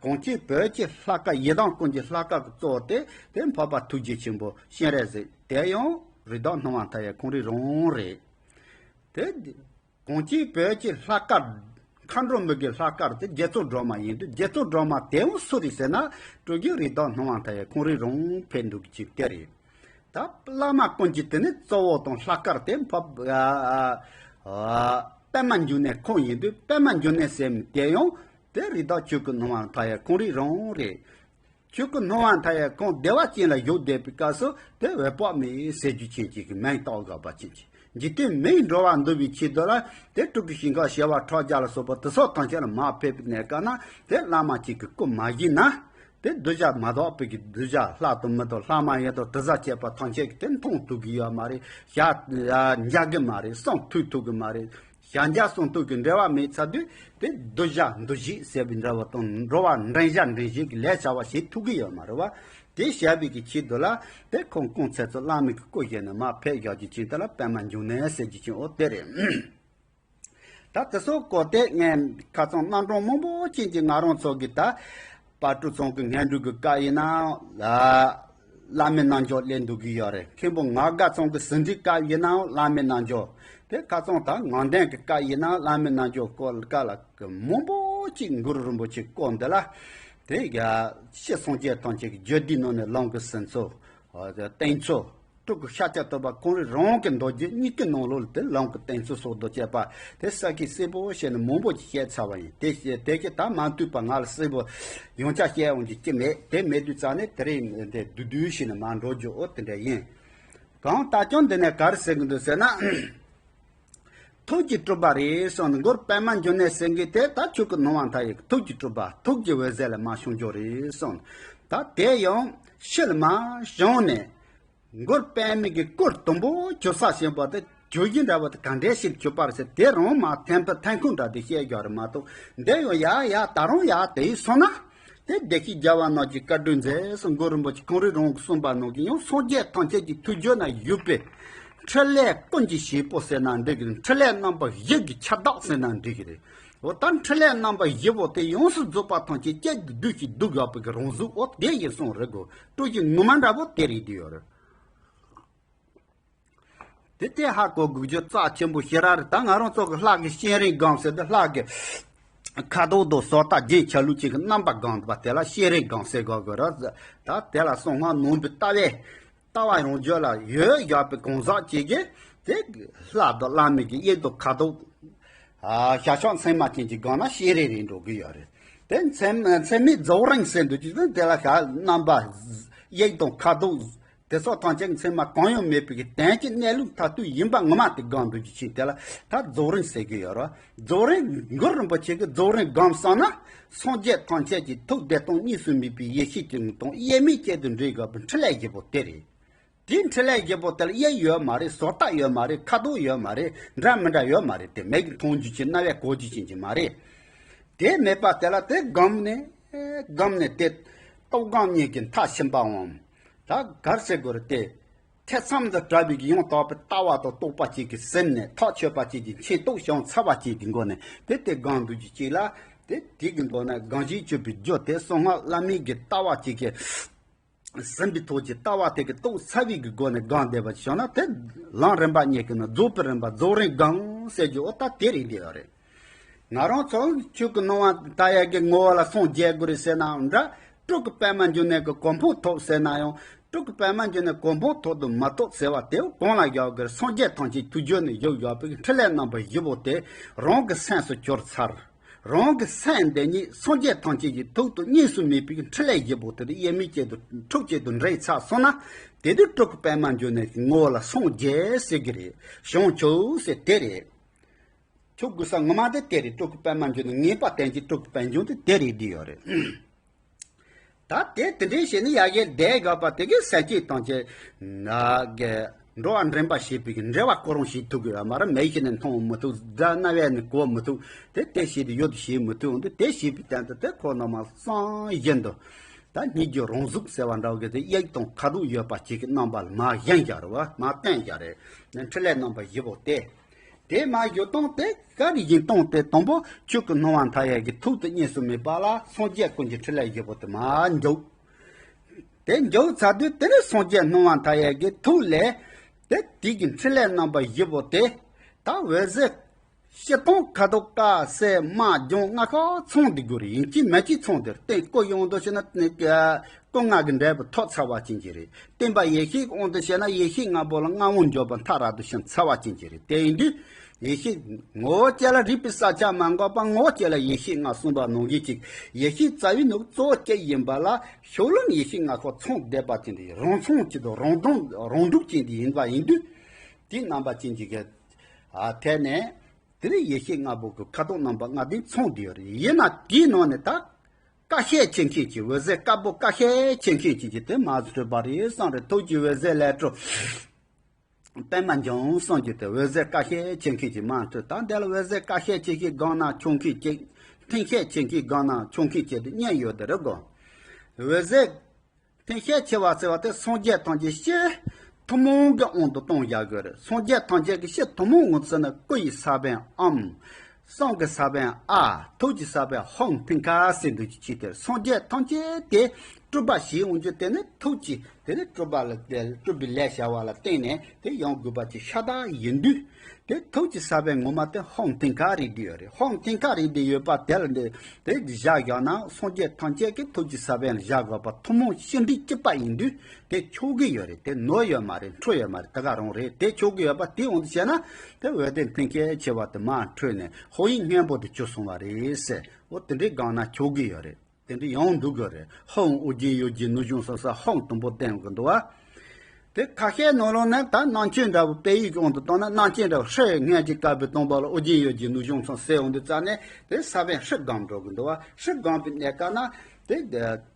གངས་ཅན་བོད་ཀྱི་ལྷ་སྐལ་ཡི་དམ་ཀུན་གྱི་ལྷ་སྐལ་གྱི་གཙོ་བོ་དེ་དེ་འཕགས་པ་ཐུགས་རྗེ་ཆེན་པོ་སྤྱན་རས་གཟིགས་དེ་ཡང་རིགས་བདག་སྣང་བ་མཐའ་ཡས་ཁོང་རང་རང་རེད། དེ་གངས་ཅན་བོད་ཀྱི་ལྷ་སྐལ་མཁའ་འགྲོ་མའི་གི་ལྷ་སྐལ་དེ་རྒྱ་མཚོ་སྒྲོལ་མ་ཡིན་དུས་རྒྱ་མཚོ་སྒྲོལ་མ་དེ་ཡང་སུ་རེད་ཟེར་ན་སྤྲུལ་གཞི་རིགས་བདག་སྣང་བ་མཐའ་ཡས་ཁོང་རང་རང་ཕེབས་འདུག་ཅིག་དེ་རེད། ད་བླ་མ་ཀུན་གྱི་དེ་ནི་གཙོ་བོ་དང་ལྷ་སྐལ་དེ་འཕགས་པ་ཨ་ཨ་པདྨ་འབྱུང་གནས་ཁོང་ཡིན་དུས་པདྨ་འབྱུང་གནས་ཟེར་མི་དེ་ཡང་དེ་རིགས་བདག་ཆོས་སྐུ་སྣང་བ་མཐའ་ཡས་ཁོང་རང་རང་རེད། ཆོས་སྐུ་སྣང་བ་མཐའ་ཡས་ཁོང་བདེ་བ་ཅན་ལ་བཞུགས་བསྡད་པའི་སྐབས་སུ་དེ་འོད་དཔག་མེད་ཟེར་རྒྱུ་ཅན་གཅིག་གི་མིང་བཏགས་དགོས་པ་ཅན་གཅིག་འཇིག་རྟེན་མིའི་འགྲོ་བ་འདུལ་བའི་ཆེད་དུ་ལ་དེ་སྤྲུལ་སྐུ་ཞིང་ཁམས་ཞི་བ་ཁྲོ་རྒྱལ་ལ་སོགས་པ་དེ་སོགས་ཐམས་ཅད་ལ་མར་ཕེབས་པའི་གནས་སྐབས་ན་དེ་བླ་མ་གཅིག་གི་སྐུ་མ་བཞེངས་ན་དེ་གདུལ་བྱ་མ་དག་པའི་གི་གདུལ་བྱ་ལྷ་དང་མི་དང་ལྷ་མ་ཡིན་དང་དྲི་ཟ་བཅས་པ་ཐམས་ཅད་ཀྱིས་དེ་མཐོང་ཐུབ་ཀྱི་ཡོད་མ་རེད། ཞག་མཇལ་གི་མ་རེད། གསུང་ཐོས་ཐུབ་ཀྱི་མ་རེད། ཞལ་མཇལ་གསུང་ཐོས་ཀྱི་འབྲེལ་བ་མེད་ཚར་དུས་དེ་གདུལ་བྱ་འདུལ་བྱེད་ཟེར་བའི་འབྲེལ་བ་དང་འགྲོ་བ་འདྲེན་བྱ་འདྲེན་བྱེད་ཀྱི་ལས་བྱ་བ་བྱེད་ཐུབ་ཀྱི་ཡོད་མ་རེད་བ། དེ་བྱ་བའི་གི་ཆེད་དུ་ལ་དེ་ཁོང་སྐུ་ཚེ་ཚོ་བླ་མའི་གི་སྐུ་བཞེངས་ནས་མར་ཕེབས་བཞག་རྒྱུ་ཅན་དེ་ལ་པདྨ་འབྱུང་གནས་ཟེར་རྒྱུ་ཅན་འོ་དེ་རེད། ད་དེ་སོགས་གོ་དེ་ངས་ཁ་སང་རྣམ་གྲངས་མང་པོ་ཅན་གྱི་ང་རང་ཚོ་གི་ད་དཔལ་སྤྲུལ་ཚང་གི་སྔོན་འགྲོ་གི་བཀའ་ཡིན་ནའང་ལ། བླ་མའི་རྣལ་འབྱོར་སླེབས་འདུག་གི་ཡོད་རེད། མཁན་པོ་ངག་དགའ་ཚང་གི་ཟིན་བྲིས་སྐབས་ཡིན་ནའང་བླ་མའི་རྣལ་འབྱོར། དེ་ཁ་སང་ད་ངག་ལྡན་གྱི་སྐབས་ཡིན་ནའང་བླ་མའི་རྣལ་འབྱོར་སྐོར་ལ་སྐབས་ལ་གི་མང་པོ་ཅིག་གུ་རུ་རིན་པོ་ཆེ་སྐོར་འདི་ལ། དེ་ཡ་ཕྱི་སངས་རྒྱས་ཐམས་ཅད་ཀྱི་རྒྱུད་སྡེའི་ནང་ནས་ལམ་གྱི་ཟིན་ཚུལ། བསྟན་ཚུལ། སྤྲུལ་སྐུ་ཤཱཀྱ་ཐུབ་པ་ཁོང་རང་རང་གི་མདོ་རྒྱུད་གཉིས་ཀྱི་ནང་ལོགས་ལ་དེ་ལམ་གྱི་བསྟན་ཚུལ་སོགས་དང་བཅས་པ་དེ་ས་ཁུལ་གསལ་པོ་བཤད་ནས་མང་པོ་ཅིག་བཤད་ཚར་བ་ཡིན། དེ་བཤད་དེ་གི་ད་མ་མཐུད་པ་ང་ལ་གསལ་པོ་ཡང་བསྐྱར་བཤད་འོང་རྒྱུ་ཅི་མེད། དེ་མེད་དུས་ཙང་ནས་དེ་རིང་འདི་བསྡུས་བསྡུས་ཞིག་ནས་མར་འགྲོ་རྒྱུ་འོ་དེ་འདྲ་ཡིན། གང་ལྟར་ཀྱང་འདི་ནས་ག་རེ་ཟེར་གི་འདུག་ཟེར་ན། ཐུགས་ཀྱི་སྤྲུལ་པ་རེད་གསུངས་ནས་མགུར་པདྨ་འབྱུང་གནས་ཟེར་མཁན་དེ་ད་ཆོས་སྐུ་སྣང་བ་མཐའ་ཡས་ཀྱི་ཐུགས་ཀྱི་སྤྲུལ་པ་ཐུགས་ཀྱི་འོད་ཟེར་ལས་མར་བྱུང་རྒྱུ་རེད་གསུངས། ད་དེ་ཡང་ཕྱི་ལ་མར་བྱུང་ནས། མགུར་པདྨའི་གི་སྐུ་དུམ་བུ་གྱུར་ས་ཞེས་པ་དེ་གྱུར་གཞི་འདྲ་བ་དེ་ག་འདྲ་ཞིག་གྱུར་པ་རེད་ཟེར། དེ་རང་མ་ཐེམ་པ་ཐེམ་ཁུང་འདྲ་དེ་བཤད་རྒྱུ་རེད་མ་གཏོགས། འདི་ཡང་ཡ་ཡ་ད་རུང་ཡ་དེ་ཡིས་སོང་ན། དེ་བདེ་གཤེགས་རྒྱལ་བ་རྣམས་ཀྱི་བཀའ་དྲིན་མཛད་གསུངས། མགུར་རིན་པོ་ཆེ་ཁོང་རང་རང་གིས་གསུངས་པ་ནང་བཞིན་ཡང་སངས་རྒྱས་ཐམས་ཅད་ཀྱི་ཐུགས་རྒྱུད་ན་ཡོད་པའི་འཕྲིན་ལས་ཀུན་གྱི་བྱེད་པོ་ཟེར་ན་འགྲིག་གི་རེད། འཕྲིན་ལས་རྣམ་པ་བཞི་གི་ཁྱབ་བདག་ཟེར་ན་འགྲིག་གི་རེད། འོ་ད་འཕྲིན་ལས་རྣམ་པ་བཞི་པོ་དེ་ཡོངས་སུ་རྫོགས་པ་ཐམས་ཅད་ཅད་ཀྱི་བདུད་ཀྱི་གདུགས་ཡོད་པའི་གི་རང་གཟུགས་འོ་དེ་ཡིན་གསུངས་རེད་གོ། སྤྲུལ་གཞི་ངོ་མ་འདྲ་པོ་དེ་རེད་དེ་ཡོད་རེད། དེ་དེ་ཧ་གོ་དགོས་རྒྱུ་རྩ་ཆེན་པོ་ཞེ་དྲག་རེད། ད་ང་རང་ཚོ་གི་ལྷ་གི་སྤྱན་རས་སྒམ་ཟེར་དུས་ལྷ་གི་ཁ་དོག་དང་བཟོ་ལྟ་རྒྱན་ཆ་ལུགས་གཅིག་གི་རྣམ་པ་སྒང་དུ་བ་དེ་ལ་སྤྱན་རས་སྒམ་ཟེར་དགོས་དགོས་ར། ད་དེ་ལ་གསང་སྔགས་ནང་པའི་ལྟ་བའི་ལྟ་བ་ཡོངས་རྫོགས་ལ་ཡོད་ཡོད་པའི་གང་ཟག་ཅིག་གིས་དེ་ལྷ་དང་བླ་མའི་གི་དབྱིབས་དང་ཁ་དོག་ཨ་ཤ་ཤོག་མཚན་མ་ཅན་གྱི་སྒང་ལ་སྤྱན་རས་རེད་འགྲོ་གི་ཡོད་རེད། དེ་མཚན་མཚན་མའི་རྫོགས་རིམ་ཟེར་འདུག་ཅིག་དེ་ལ་ཤ་རྣམ་པ་དབྱིབས་དང་ཁ་དོག་དེ་སོགས་ཐམས་ཅད་མཚན་མ་གང་ཡང་མེད་པའི་གི་དོན་གྱི་གནས་ལུགས་མཐར་ཐུག་ཡིན་པ་ངོ་མ་དེ་སྒང་འདུག་རྒྱུ་ཅིག་དེ་ལ་ད་རྫོགས་རིམ་ཟེར་གི་ཡོད་རེད། རྫོགས་རིམ་གུ་རུ་རིན་པོ་ཆེ་གི་རྫོགས་རིམ་སྒོམ་སོང་ན་སངས་རྒྱས་ཐམས་ཅད་ཀྱི་ཐུགས་བདེ་སྟོང་གཉིས་སུ་མེད་པའི་ཡེ་ཤེས་ཀྱི་ངོ་དང་དབྱེར་མེད་གཅིག་ཏུ་འདྲེས་དགོས་པའི་འཕྲིན་ལས་བཞི་པོ་དེ་རེད། དེའི་འཕྲིན་ལས་བཞི་པོ་དེ་ལ་དབྱིབས་ཡོད་མ་རེད། བཟོ་ལྟ་ཡོད་མ་རེད། ཁ་དོག་ཡོད་མ་རེད། འདྲ་མི་འདྲ་ཡོད་མ་རེད། དེ་མིག་གིས་མཐོང་རྒྱུ་ཅན་རྣ་བས་གོ་རྒྱུ་ཅན་གྱི་མ་རེད། དེ་མེད་པ་དེ་ལ་དེ་སྒོམ་ནས་སྒོམ་ནས་དེ་རྟོགས་སྒོམ་གཉིས་ཀྱི་མཐར་ཕྱིན་པའམ། ད་གར་ཟེར་དགོས་རེད་དེ། ཐེ་ཚོམ་དུ་བྲལ་བའི་ཡང་དག་པའི་ལྟ་བ་དང་རྟོགས་པ་གཅིག་གིས་ཟིན་ནས་ཐག་ཆོད་པ་གཅིག་གིས་མཁྱེན་རྟོགས་བྱུང་ཚར་བ་གཅིག་གི་སྒོ་ནས་དེ་དེ་སྒོམ་འདུག་རྒྱུ་གཅིག་ལ། དེ་དེ་གི་མདོ་ན་སྒོམ་བྱེད་སྤྱོད་པའི་རྒྱུ་དེ་གསང་སྔགས་བླ་མེད་ཀྱི་ལྟ་བ་གཅིག་གིས་ཟིན་པའི་ཐོག་གི་ལྟ་བ་དེ་གི་རྟོགས་ཚར་བའི་གི་སྒོ་ནས་སྒོམ་བསྡད་པ་བྱུང་ན་དེ་ལམ་རིམ་པ་གཉིས་ཀྱི་ནང་རྫོགས་པའི་རིམ་པ་རྫོགས་རིམ་སྒོམ་ཟེར་རྒྱུ་འོ་ད་དེ་རེད་འདི་ཡོད་རེད། ང་རང་ཚོ་ཆོས་ཀྱི་སྣང་བ་མཐའ་ཡས་ཀྱི་ངོ་བོ་ལ་སངས་རྒྱས་དགོས་རེད་ཟེར་ནའང་འདྲ། སྤྲུལ་སྐུ་པདྨ་འབྱུང་གནས་ཀྱི་གོ་འཕང་ཐོབ་ཟེར་ན་ཡང་སྤྲུལ་སྐུ་པདྨ་འབྱུང་གནས་གོ་འཕང་ཐོབ་དང་མ་ཐོབ་ཟེར་བ་དེ་གང་ལ་བཞག་དགོས་རེད། སངས་རྒྱས་ཐམས་ཅད་ཐུགས་རྒྱུད་ནས་བཞུགས་ཡོད་པའི་འཕྲིན་ལས་རྣམ་པ་བཞི་པོ་དེ་རང་གི་སེམས་སུ་གྱུར་ཚར། རང་གི་སེམས་འདི་ཉིད་སངས་རྒྱས་ཐམས་ཅད་ཀྱི་ཐུགས་དང་གཉིས་སུ་མེད་པའི་འཕྲིན་ལས་བཞི་པོ་དེ་དབྱེར་མེད་ཅན་དུ་ཐུགས་གཅིག་ཏུ་འདྲེས་ཚར་སོང་ན་དེ་དུས་སྤྲུལ་སྐུ་པདྨ་འབྱུང་གནས་ཀྱི་ངོ་བོ་ལ་སངས་རྒྱས་ཟེར་གྱི་རེད། བྱང་ཆུབ་ཟེར་དེ་རེད། ཆོས་དགོས་ས་ངོ་མ་དེ་དེ་རེད། སྤྲུལ་སྐུ་པདྨ་འབྱུང་གནས་ངེས་པ་བསྟན་གྱི་སྤྲུལ་སྐུ་པད་འབྱུང་དེ་དེ་རེད་བསྡད་ཡོད་རེད། ད་དེ་དེ་འདྲའི་བྱས་ནས་ཡར་རྒྱས་བསྡད་དགོས་པ་དེ་གི་སེམས་བསྐྱེད་དང་བཅས་ན་གི་འགྲོ་བ་འདྲེན་པ་བྱེད་པའི་འབྲེལ་བ་ཁོ་རང་བྱེད་ཐུབ་ཀྱི་ཡོད་མ་རེད། མིག་གིས་ནི་མཐོང་མི་ཐུབ། སྒྲ་རྣ་བས་ནི་གོ་མི་ཐུབ། དེ་དེ་བྱེད་དུ་ཡོད་དུ་བྱེད་མི་ཐུབ། འོན་ཏེ་དེ་བྱེད་པའི་སྟེང་དུ་དེ་ཁོ་རྣམས་སང་བཞིན་དུ་ད་སྙིགས་རྒྱུ་རང་གཟུགས་ཟེར་བ་འདྲ་བོ་གི་དེ་དབྱིབས་དང་ཁ་དོག་ཡོད་པ་ཅིག་གི་རྣམ་པ་ལ་མར་བཞེངས་བཞག་རེད་བ། མར་བསྟན་བཞག་རེད། འཕྲིན་ལས་རྣམ་པ་བཞི་པོ་དེ། དེ་མར་བཞུགས་སྟངས་དེ་ག་རེ་ཡིན་སྟངས་དེ་དང་པོ་ཆོས་ཀྱི་སྣང་བ་མཐའ་ཡས་ཀྱི་ཐུགས་དང་གཉིས་སུ་མེད་པ་ལ་སངས་རྒྱས་ཀུན་གྱི་འཕྲིན་ལས་བཞི་པོ་དེ་མར་འཇུག་དེ་འཇུག་ཚར་དུས་དེ་ནས་སངས་རྒྱས་སྣང་བ་མཐའ་ཡས་ཀྱི་ཐུགས་ལས་དེ་དེ་གི་འཕྲིན་ལས་རྣམ་པ་བཞི་པོ་དེ་ད་འོད་ཟེར་སྤྱིར་བཏང་ཁ་དོག་དཀར་སེར་དམར་ལྗང་ལྔ་ཁ་ཚང་བསྡད་དགོས་རེད། ཡིན་གཅིག་མིན་གཅིག་ཚང་བསྡད་རེད། སྟེང་སྐུ་ཡོང་དུ་ཕྱིན་ན་སྐུ་ལྔ་གི་འབྲས་བུ་ཐོབ་ཚར་བ་ཅན་གྱི་རེད། བརྟེན་པ་ཡེ་ཤེས་དབང་དུ་བྱས་ན་ཡེ་ཤེས་ལྔ་པོ་ལ་མངའ་དབང་འབྱོར་པ་མཐའ་རབ་ཏུ་ཕྱིན་ཚར་བ་ཅན་གྱི་རེད། དེ་ཡིན་དུས་ཡེ་ཤེས་ངོ་བོ་ཅན་ལ་རིག་པའི་ས་ཆ་མ་འགགས་པ་ངོ་བོ་ཅན་ལ་ཡེ་ཤེས་ལྔ་གསུངས་པ་ནང་བཞིན་ཅིག་ཡེ་ཤེས་རྩ་བའི་ནང་གཙོ་བོ་གཅིག་ཡིན་པ་ལ་ཤུགས་ལམ་ཡེ་ཤེས་ལྔ་ཁོ་ཚང་བསྡད་པ་ཅན་དེ་རང་མཚུངས་ཅིག་དང་རང་སྒྲུང་རང་སྒྲུང་ཅན་དེ་ཡིན་པ་ཡིན་དུས་དེའི་རྣམ་པ་ཅན་གྱི་གི་ཐད་ནས་དེ་ནས་ཡེ་ཤེས་ལྔ་པོ་གི་ཁ་དོག་རྣམ་པ་ལྔ་དེ་ཚང་བསྡད་ཡོད་རེད། ཡིན་ན་དེའི་ནང་ནས་ད། ཀ་ཤས་ཆེ་མཁན་གྱི་འོད་ཟེར་དཀར་པོ་ཀ་ཤས་ཆེ་མཁན་གྱི་གི་དེ་མར་འཕྲོས་པ་རེད་བསམ་རེད། ཐུགས་ཀྱི་འོད་ཟེར་ལས་འཕྲོས་པདྨ་འབྱུང་གསུངས་ཀྱི་དེ་འོད་ཟེར་ཀ་ཤས་ཆེ་མཁན་གྱི་མར་འཕྲོས། ད་འདི་ལ་འོད་ཟེར་ཀ་ཤས་ཆེ་ཤོས་སྒང་ན་ཆུང་མཁན་གཅིག་མཐིང་ཤས་ཆེ་མཁན་སྒང་ན་ཆུང་མཁན་གཅིག་དེ་གཉིས་ཡོད་དེ་རེད་གོ། འོད་ཟེར་མཐིང་ཤས་ཆེ་བ་ཟེར་བ་དེ་སངས་རྒྱས་ཐམས་ཅད་སྤྱིར་ཐུན་མོང་གི་དབང་དུ་གཏོང་བཞག་དགོས་རེད། སངས་རྒྱས་ཐམས་ཅད་ཀྱི་སྤྱིར་ཐུན་མོང་ངོ་ཚ་ན་སྐུ་ཡི་ས་བོན་ཨོཾ། གསུང་གི་ས་བོན་ཨཱཿ། ཐུགས་ཀྱི་ས་བོན་ཧཱུྃ། མཐིང་ག་ཟེར་འདུག་ཅིག་ཅིག་དེར་སངས་རྒྱས་ཐམས་ཅད་དེ་སྤྲུལ་པ་ཞིག་འོང་རྒྱུ་དེ་ནི་ཐུགས་ཀྱི་དེ་ནི་སྤྲུལ་པ་ལ་སྤྲུལ་པའི་ལས་བྱ་བ་ལ་བརྟེན་ནས་དེ་ཡོང་དགོས་པ་ཅིག་ཤ་སྟག་ཡིན་དུས། དེ་ཐུགས་ཀྱི་ས་བོན་ངོ་མ་དེ་ཧཱུྃ་མཐིང་ག་རེད་བསྡད་ཡོད་རེད། ཧཱུྃ་མཐིང་ག་རེད་བསྡད་ཡོད་པ་དེ་ལ་འདི་དེ་བཞག་བཞག་ན་སངས་རྒྱས་ཐམས་ཅད་ཀྱི་ཐུགས་ཀྱི་ས་བོན་ལ་བཞག་དགོས་པ་ཐུན་མོང་ཤིན་ཏུ་གཅིག་པ་ཡིན་དུས་དེ་ཆོག་གི་ཡོད་རེད། དེ་ནོར་ཡོད་མ་རེད། འཕྲོ་ཡོད་མ་རེད། དེ་ག་རང་རེད། དེ་ཆོག་གི་ཡོད་པ་དེ་འོང་དུ་བྱས་ན་དེ་འོད་ཟེར་མཐིང་ཤས་ཆེ་བ་དེ་མར་འཕྲོས་ནས་ཧཱུྃ་ཡིག་སྔོན་པོ་དེ་གྱུར་སོང་བ་རེད་ཟེར། འོ་དེ་འདྲའི་སྒང་ན་ཆོག་གི་ཡོད་རེད། དེ་འདྲ་ཡང་འདུག་གི་རེད། ཧཱུྃ་ཨོ་རྒྱན་ཡོ་གྱན་ནུབ་བྱང་གསུམ་ས་ཧཱུྃ་དུམ་བུ་བསྟན་གི་འདུག་བ། དེ་ཁ་ཤས་ནང་ལོགས་ནས་ད་རྣམ་འགྱུར་འདྲ་བོ་དཔེ་ཡིག་གི་དབང་དུ་བཏང་ན་རྣམ་འགྱུར་འདྲ་བོ་ཧྲཱིཿསྔོན་གྱི་བཀའ་པོད་དང་པོ་ལ་ཨོ་རྒྱན་ཡོ་གྱན་ནུབ་བྱང་གསུམ་ཟེར་འོང་དུས་ཙ་ནས་དེ་ས་བོན་ཧྲཱིཿ་སྒོམ་འགྲོ་གི་འདུག་བ། ཧྲཱིཿ་སྒོམ་པའི་གནས་སྐབས་ན་དེ་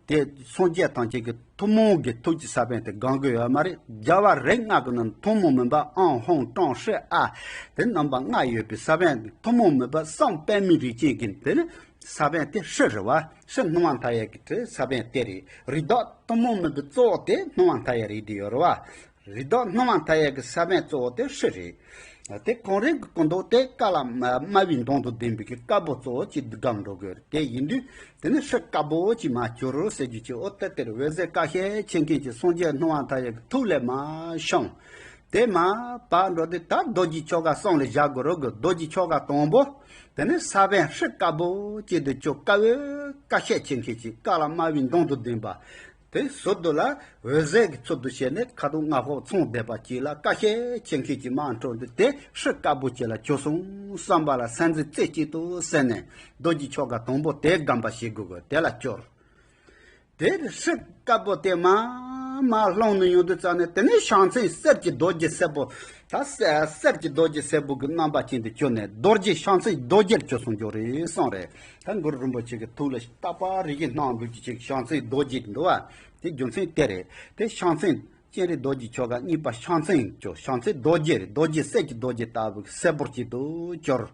དེ་སངས་རྒྱས་ཐམས་ཅད་ཀྱི་ཐུན་མོང་གི་ཐུགས་ཀྱི་ས་བོན་དེ་སྒོམ་གི་ཡོད་མ་རེད། རྒྱལ་བ་རིགས་ལྔ་གི་ནང་ཐུན་མོང་མིན་པ་ཨོཾ་ཧཱུྃ་ཀྲོཾ་ཧྲཱིཿ་ཨཱཿ་དེ་རྣམ་པ་ལྔ་ཡོད་པའི་ས་བོན་ཐུན་མོང་མིན་པ་གསུམ་པདྨའི་རིགས་ཅན་གྱི་དེ་ནི། ས་བོན་དེ་ཧྲཱིཿ་རེད་བ། ཧྲཱིཿ་སྣང་བ་མཐའ་ཡས་ཀྱི་དེ་ས་བོན་དེ་རེད། རིགས་བདག་ཐུན་མོང་མིན་པའི་གཙོ་བོ་དེ་སྣང་བ་མཐའ་ཡས་རེད་བསྡད་ཡོད་རེད་བ། རིགས་བདག་སྣང་བ་མཐའ་ཡས་ཀྱི་ས་བོན་གཙོ་བོ་དེ་ཧྲཱིཿ་རེད། དེ་གངས་རི་གི་སྐུ་མདོག་དེ་ཀ་ལ་དམར་བའི་མདོག་དང་ལྡན་པའི་གི་དཀར་པོ་གཙོ་བོ་ཅིག་སྒོམ་འགྲོ་དགོས་རེད། དེ་ཡིན་དུས་དེ་ནི་ཧྲཱིཿ་དཀར་པོ་ཅིག་མར་གྱུར་ཟེར་རྒྱུ་ཅིག་འོ་ད་དེར་འོད་ཟེར་ཀ་ཤས་ཆེ་མཁན་གྱི་སངས་རྒྱས་སྣང་བ་མཐའ་ཡས་ཀྱི་ཐུགས་ལས་མར་བྱུང་། དེ་མར་བབས་འགྲོ་དུས་ད་རྡོ་རྗེ་ཆོ་ག་གསུམ་ལ་བཞག་དགོས་རེད་གི། རྡོ་རྗེ་ཆོ་ག་དང་པོ། དེ་ནས་ས་བོན་ཧྲིལ་དཀར་པོ་གཅིག་དེ་ཁྱོད་དཀར་བོའི་ཀ་ཤད་ཆེ་མཁན་གཅིག་དཀར་ལ་དམར་བོའི་མདོངས་དང་ལྡན་པ། དེ་ཟུར་དུ་ལ་འོད་ཟེར་གྱི་ཚུལ་དུ་བྱས་ནས་ཁ་དོག་ལྔ་པོ་ཚང་བསྡད་པ་གཅིག་ལ་ཀ་ཤད་ཆེ་མཁན་གཅིག་མར་འཕྲོས་འདུག་དེ་ཧྲིལ་དཀར་པོ་གཅིག་ལ་ཁྱོད་གསུམ་བསམ་པ་ལ་སེམས་འཛིན་རྩེ་གཅིག་ཏུ་གསལ་ནས་རྡོ་རྗེ་ཆོ་ག་དང་པོ་དེ་སྒོམ་པ་བྱེད་དགོས་གི། དེ་ལ་སྐྱོར། དེ་ཧྲིལ་དཀར་པོ་དེ་མར་མར་ལྷུང་ནས་ཡོང་དུས་ཙམ་ནས་དེ་ནས་བྱང་སེམས་གསེར་གྱི་རྡོ་རྗེ་སེར་པོ། ད་གསེར་གསེར་གྱི་རྡོ་རྗེ་སེར་པོ་གི་རྣམ་པ་ཅན་དུ་གྱུར་ནས་རྡོ་རྗེ་བྱང་སེམས་རྡོ་རྗེར་གྱུར་སོང་རྒྱུ་རེད་གསུངས་རེད། ད་གུ་རུ་རིན་པོ་ཆེ་གི་ཐུགས་ལ་རྟག་པར་རིག་གི་སྣང་འདུག་ཅིག་ཅིག་བྱང་སེམས་རྡོ་རྗེ་འདུག་བ། དེ་རྒྱུ་མཚན་དེ་རེད། དེ་བྱང་སེམས་སྤྱན་རས་རྡོ་རྗེ་ཆོ་ག་གཉིས་པ་བྱང་སེམས་ཀྱི་བྱང་སེམས་རྡོ་རྗེ་རེད། རྡོ་རྗེ་གསེར་གྱི་རྡོ་རྗེ་ལྟ་བུ་གསལ་པོར་གཅིག་ཏུ་གྱུར།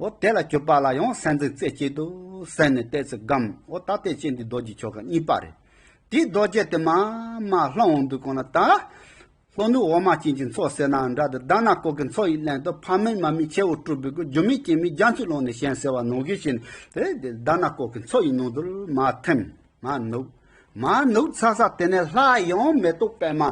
འོ་དེ་ལ་གྱུར་པ་ལ་ཡང་སེམས་འཛིན་རྩེ་གཅིག་ཏུ་གསལ་ནས་ཏོག་ཙམ་སྒོམ། འོ་ད་ལྟའི་སྤྱན་རས་རྡོ་རྗེ་ཆོ་ག་གཉིས་པ་རེད། དེའི་རྡོ་རྗེ་དེ་མར་མར་ལྷུང་འོང་དུས་གང་ལ་ད། ལྷོ་ནུབ་འོ་མ་ཅན་གྱི་མཚོ་ཟེར་ན་འདྲ་དེ་དྷ་ན་ཀོ་ཀི་མཚོ་ཡི་གླིང་དུ་ཕ་མེས་མ་མེས་ཁྱེའུ་སྤྲུལ་པའི་སྐུ་སྒྱུ་མའི་སྐྱེ་མེད་རྒྱ་མཚོའི་ཀློང་ནས་བཞེངས་ཟེར་བ་ནང་བཞིན་བྱས་ནས་དེ་དྷ་ན་ཀོ་ཀི་མཚོ་ཡི་ནང་དུ་མར་ཐིམ། མར་ནུབ། མར་ནུབ་ཚར་ས་དེ་ནས་སླར་ཡང་མེ་ཏོག་པད་མ།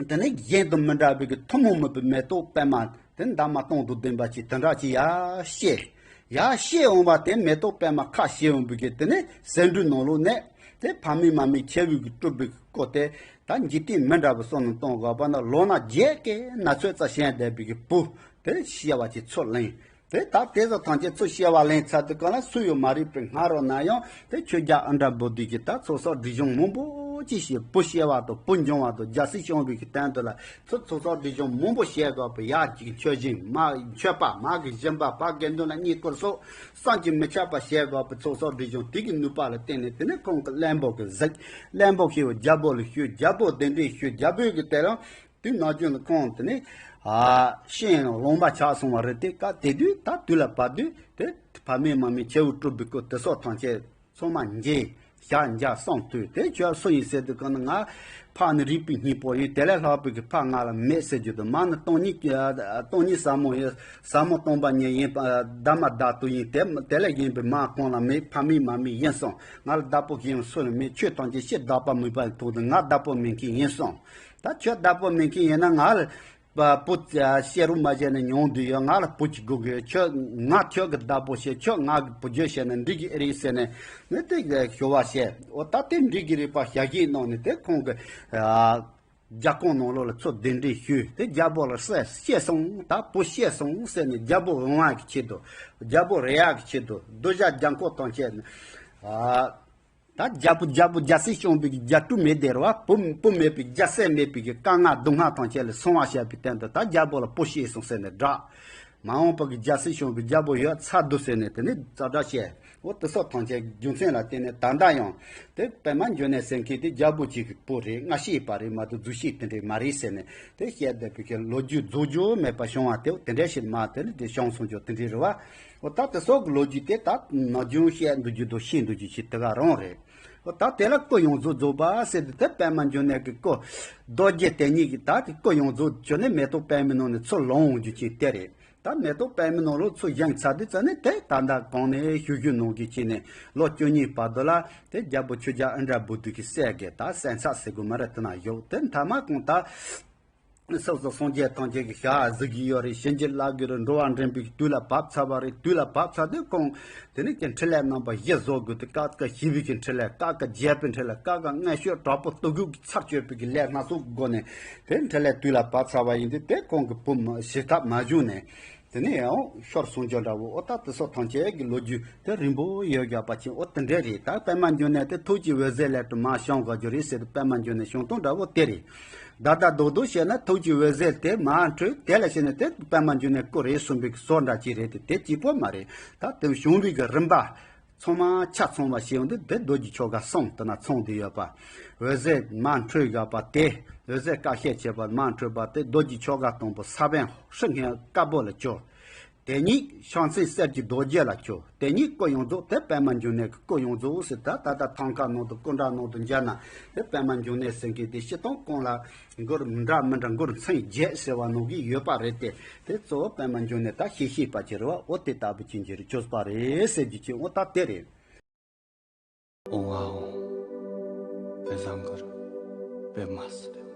དེ་ནས་གཞན་དང་མི་འདྲ་བའི་གི་ཐུན་མོང་མིན་པའི་མེ་ཏོག་པད་མ་དེ་འདབ་མ་སྟོང་དང་ལྡན་པ་ཅིག་དེ་འདྲ་ཅིག་ཡར་བཤད། ཡར་བཤད་འོང་བ་དེ་མེ་ཏོག་པད་མ་ཁ་བཤད་འོང་བའི་གི་དེ་ནས་ཟེའུ་འབྲུའི་ནང་ལོགས་ནས་དེ་ཕ་མེས་མ་མེས་ཁྱེའུ་གིས་སྤྲུལ་པའི་སྐུ་དེ་ད་འཇིག་རྟེན་མི་འདྲ་བའི་བསོད་ནམས་གཏོང་དགོས་པ་ན་ལོ་ན་བརྒྱད་ཀྱི་ན་ཚོད་ཙམ་བཞེངས་བསྡད་པའི་གི་བུ་དེ་སྐྱེ་བ་ཅིག་ཚུར་ལེན། དེ་ད་དེ་ཚོ་ཐམས་ཅད་ཚུར་སྐྱེ་བ་ལེན་ཚར་དུས་གང་ལ་སུ་ཡང་མ་རིག་པའི་སྔ་རོལ་ན་ཡང་དེ་ཆོས་རྒྱལ་ཨ་མྲ་བྷོ་ཏི་གིས་ད་ཚོགས་བསགས་སྒྲིབ་སྦྱོང་མང་པོ་ཅིག་བྱས། བུ་སྐྱེ་བ་དང་བུ་འབྱུང་བ་དང་རྒྱལ་སྲིད་སྐྱོང་བའི་གི་དོན་དུ་ལ་ཚུར་ཚོགས་བསགས་སྒྲིབ་སྦྱོང་མང་པོ་བྱས་དགོས་པ། ཡར་གཅིག་མཆོད་སྦྱིན། མར་མཆོད་པ། མར་གི་སྦྱིན་པ། ཕར་དགེ་འདུན་ལ་བསྙེན་བཀུར་སོགས་བསམ་གྱིས་མི་ཁྱབ་པ་བྱས་དགོས་པ། ཚོགས་བསགས་སྒྲིབ་སྦྱོང་དེ་གི་ནུས་པ་ལ་བརྟེན་ནས་དེ་ནས་ཁོང་གི་གླེན་པོ་གིས་གཟིགས། གླེན་པོ་ཞེས་པ་རྒྱལ་པོ་ལ་ཞུས། རྒྱལ་པོ་གདན་འདྲེན་ཞུས། རྒྱལ་པོ་གིས་དེ་རིང་དུས་ནམ་རྒྱུན་ལ་ཁོང་དེ་ནས་ཨ་ཤེས་ཡོན་ལོན་པ་ཆགས་སོང་བ་རེད་དེ། སྐབས་དེ་དུས་ད་དུས་ལ་བབ་དུས་དེ་ཕ་མེས་མ་མེས་ཁྱེའུ་སྤྲུལ་པའི་སྐུ་དེ་ཚོ་ཐམས་ཅད་ཚང་མ་མཇལ། ཞལ་མཇལ་གསུང་ཐོས། དེ་ཁྱོད་སུ་ཡིན་ཟེར་དུས་གང་ན་ང་ཕ་ནི་རིག་པའི་སྙིང་པོ་ཡིན། དེ་ལས་ལྷག་པའི་གི་ཕ་ང་ལ་མེད་ཟེར་རྒྱུ་དང་། མ་ནི་སྟོང་ཉིད་ཀྱི་སྟོང་ཉིད་ཟབ་མོ་ཡིན། ཟབ་མོ་སྟོང་པ་ཉིད་ཡིན་པ། བདག་མ་བདག་ཏུ་ཡིན། དེ་དེ་ལས་གཞན་པའི་མ་གང་ལ་མེད། ཕ་མེས་མ་མེས་ཡིན་གསུངས། ང་ལ་བདག་པོ་གཞན་སུ་ལ་མེད། ཁྱོད་ཐམས་ཅད་ཕྱིར་བདག་པ་མེད་པ་ཐོག་ཏུ་ང་བདག་པོ་མེད་མཁན་ཡིན་གསུངས། ད་ཁྱོད་བདག་པོ་མེད་མཁན་ཡིན་ན་ང་ལ་བུ་བཤད་རུང་མ་བཤད་ནས་མྱོང་དུ་ཡོད། ང་ལ་བུ་གཅིག་དགོས་ཀྱི་ཡོད། ཁྱོད་ང་ཁྱོད་ཀྱི་བདག་པོ་བྱེད། ཁྱོད་ང་གི་བུ་རྒྱུད་བྱས་ན་འགྲིག་གི་ཨེ་རེད་ཟེར་ནས་ནི་དེ་ཞུ་བ་བྱས། འོ་ད་དེ་འགྲིག་གི་རེད་པ། ཞལ་བཞེས་གནང་ནས་དེ་ཁོང་གི་རྒྱ་ཁོངས་ནང་ལོགས་ལ་ཚུར་གདན་འདྲེན་ཞུས་ཏེ་རྒྱལ་པོ་ལ་སྐྱེས་སོང་། ད་བུ་སྐྱེས་སོང་ཟེར་ནས་རྒྱལ་པོ་དབང་བ་གི་ཆེད་དུ། རྒྱལ་པོ་རེ་ཡག་གི་ཆེད་དུ། གདུལ་བྱ་རྒྱལ་འཁོགས་ཐམས་ཅད་ནི་ཨ། ད་རྒྱལ་པོ་རྒྱལ་པོ་རྒྱལ་སྲིད་སྐྱོང་བའི་གི་རྒྱལ་སྲིད་མེད་དེ་རེད་བ། བུ་བུ་མེད་པའི་རྒྱལ་སྲིད་མེད་པའི་གི་དཀའ་ངལ་སྡུག་བསྔལ་ཐམས་ཅད་ལས་སྲུང་བ་བྱས་པའི་དོན་དུ་ད་རྒྱལ་པོ་ལ་བུ་སྐྱེས་སོང་ཟེར་ནས་བསྒྲགས། མ་འོངས་པ་གི་རྒྱལ་སྲིད་སྐྱོང་བའི་རྒྱལ་པོ་ཡོད་ཚར་འདུག་ཟེར་ནས་དེ་ནས་ཙག་སྒྲ་བཤད། འོ་དེ་སོགས་ཐམས་ཅད་རྒྱུ་མཚན་ལ་བརྟེན་ནས་ད་ལྟ་ཡང་དེ་པདྨ་འབྱུང་གནས་ཟེར་མཁན་དེ་རྒྱལ་པོ་གཅིག་གི་བུ་རེད། སྔ་ཕྱི་པ་རེད་མ་གཏོགས་རྫུས་ཤིང་དེ་འདྲས་མ་རེད་ཟེར་ནས་དེ་བཤད་བསྡད་པའི་གི་ལོ་རྒྱུས་རྫོགས་རྒྱུ་མེད་པ་བྱུང་བ་དེ་དེ་འདྲས་ཞིག་མ་དེ་ནི་དེ་བྱུང་སོང་རྒྱུ་དེ་འདྲས་རེད་བ། འོ་ད་དེ་སོགས་ཀྱི་ལོ་རྒྱུས་དེ་ད་ནམ་རྒྱུན་བཤད་འདུག་རྒྱུ་དང་ཤེས་འདུག་རྒྱུ་ཞིག་དེ་ག་རང་རེད། འོ་ད་དེ་ལ་སྐུ་ཡོངས་རྫོགས་རྫོགས་པ་ཟེར་དུས་དེ་པདྨ་འབྱུང་གནས་ཀྱི་སྐུ་རྡོ་རྗེ་དེ་ཉིད་ཀྱི་ད་དེ་སྐུ་ཡོངས་རྫོགས་བྱོན་ནས་མེ་ཏོག་པདྨའི་ནང་ནས་ཚུར་ལོངས་འོང་རྒྱུ་ཅིག་དེ་རེད། ད་མེ་ཏོག་པདྨའི་ནང་ལོགས་ཚུར་བཞེངས་ཚར་དུས་ཙམ་ནས་དེ་ད་ལྟ་གོང་ནས་ཞུ་རྒྱུ་ནང་བཞིན་བྱས་ནས་ལོ་བཅུ་གཉིས་བར་དུ་ལ་དེ་རྒྱལ་པོ་ཆོས་རྒྱལ་ཨིནྡྲ་བྷུ་ཏི་གི་སྲས་ཀྱི་ད་སྲས་མཚམས་ཟེར་དགོས་མ་རེད། དེ་ན་བཞུགས་དེ་མཐའ་མ་གང་ལྟར། སོ་སོ་སངས་རྒྱས་ཐམས་ཅད་ཀྱི་ཞལ་གཟིགས་ཀྱི་ཡོད་རེད། བྱིན་གྱིས་བརླབས་ཀྱི་རེད། འགྲོ་བ་འདྲེན་པའི་དུས་ལ་བབས་ཚར་བ་རེད། དུས་ལ་བབས་ཚར་དུས་ཁོང་དེ་ནས་ཀྱི་འཕྲིན་ལས་རྣམ་པ་བཞི་བཟོ་དགོས་ཏེ། ཀ་ཀ་ཞི་བའི་གི་འཕྲིན་ལས། ཀ་ཀ་རྒྱས་པའི་འཕྲིན་ལས། ཀ་ཀ་མངོན་སྤྱོད་དྲག་པོ་སྟོབས་དགུ་གི་ཚར་གཅོད་པའི་གི་ལས་སྣ་ཚོགས་སྒོ་ནས་དེ་འཕྲིན་ལས་དུས་ལ་བབས་ཚར་བ་ཡིན་དུས་དེ་ཁོང་གི་བུ་མ་ཞི་ཐབས་མ་བྱུང་ནས་དེ་ནས་ཡང་ཤོར་སོང་རྒྱུ་འདྲ་བོ། འོ་ད་དེ་སོགས་ཐམས་ཅད་ཀྱི་ལོ་རྒྱུས་དེ་རིང་པོ་ཡོད་རྒྱག་པ་ཅིག་འོ་དེ་འདྲས་རེད། ད་པདྨ་འབྱུང་གནས་དེ་ཐུགས་ཀྱི་འོད་ཟེར་སླད་དུ་མར་བྱུང་དགོས་རྒྱུ་རེད་ཟེར་དུས་པདྨ་འབྱུང་གནས་བྱུང་སྟངས་འདྲ་བོ་དེ་རེད། ད་ལྟ་རྡོག་རྡོག་བཤད་ན་ཐུགས་ཀྱི་འོད་ཟེར་དེ་མར་འཕྲོས། དེ་ལ་བྱས་ནས་དེ་པདྨ་འབྱུང་གནས་སྐུ་རེད་གསུངས་པའི་བཟོ་འདྲ་ཅིག་རེད་དེ། དེ་གཅིག་པོ་མ་རེད། ད་དེ་བྱུང་བའི་གི་རིམ་པ་ཚང་མ་ཆ་ཚང་བ་ཞིག་ཡོང་དུས་དེ་རྡོ་རྗེ་ཆོ་ག་གསུམ་དེ་ན་ཚང་བསྡད་ཡོད་པ། འོད་ཟེར་མར་འཕྲོས་བཞག་པ་དེ། འོད་ཟེར་ཀ་ཤད་བྱས་པ་མར་འཕྲོས་པ་དེ་རྡོ་རྗེ་ཆོ་ག་དང་པོ་ས་བོན་ཧྲིལ་སྙན་དཀར་པོ་ལ་གྱུར། དེ་ཉིད་བྱང་སེམས་གསེར་གྱི་རྡོ་རྗེ་ལ་གྱུར། དེ་ཉིད་སྐུ་ཡོངས་རྫོགས་དེ་པདྨ་འབྱུང་གནས་ཀྱི་སྐུ་ཡོངས་རྫོགས་ཟེར། ད་ད་ལྟ་ཐང་ཀ་ནང་དུ་སྐུ་འདྲ་ནང་དུ་མཇལ་ན་དེ་པདྨ་འབྱུང་གནས་ཟེར་མཁན་དེ་སྤྱིར་བཏང་གང་ལ་མགུར་འདྲ་མི་འདྲ་མགུར་མཚན་བརྒྱད་ཟེར་བ་ནང་གི་ཡོད་པ་རེད་དེ། དེ་གཙོ་བོ་པདྨ་འབྱུང་གནས་ད་ཤེས་ཤེས་པ་ཅིག་རེད་བ། འོ་དེ་ལྟ་བུ་ཅན་གྱི་རིགས་བཅོས་པ་རེད་ཟེར་རྒྱུ་ཅིག་འོ་ད་དེ་རེད། ཨོང་ཨ་ཨོང་། དཔེ་བཟང་གུ་རུ་པདྨ་སིདྡྷི།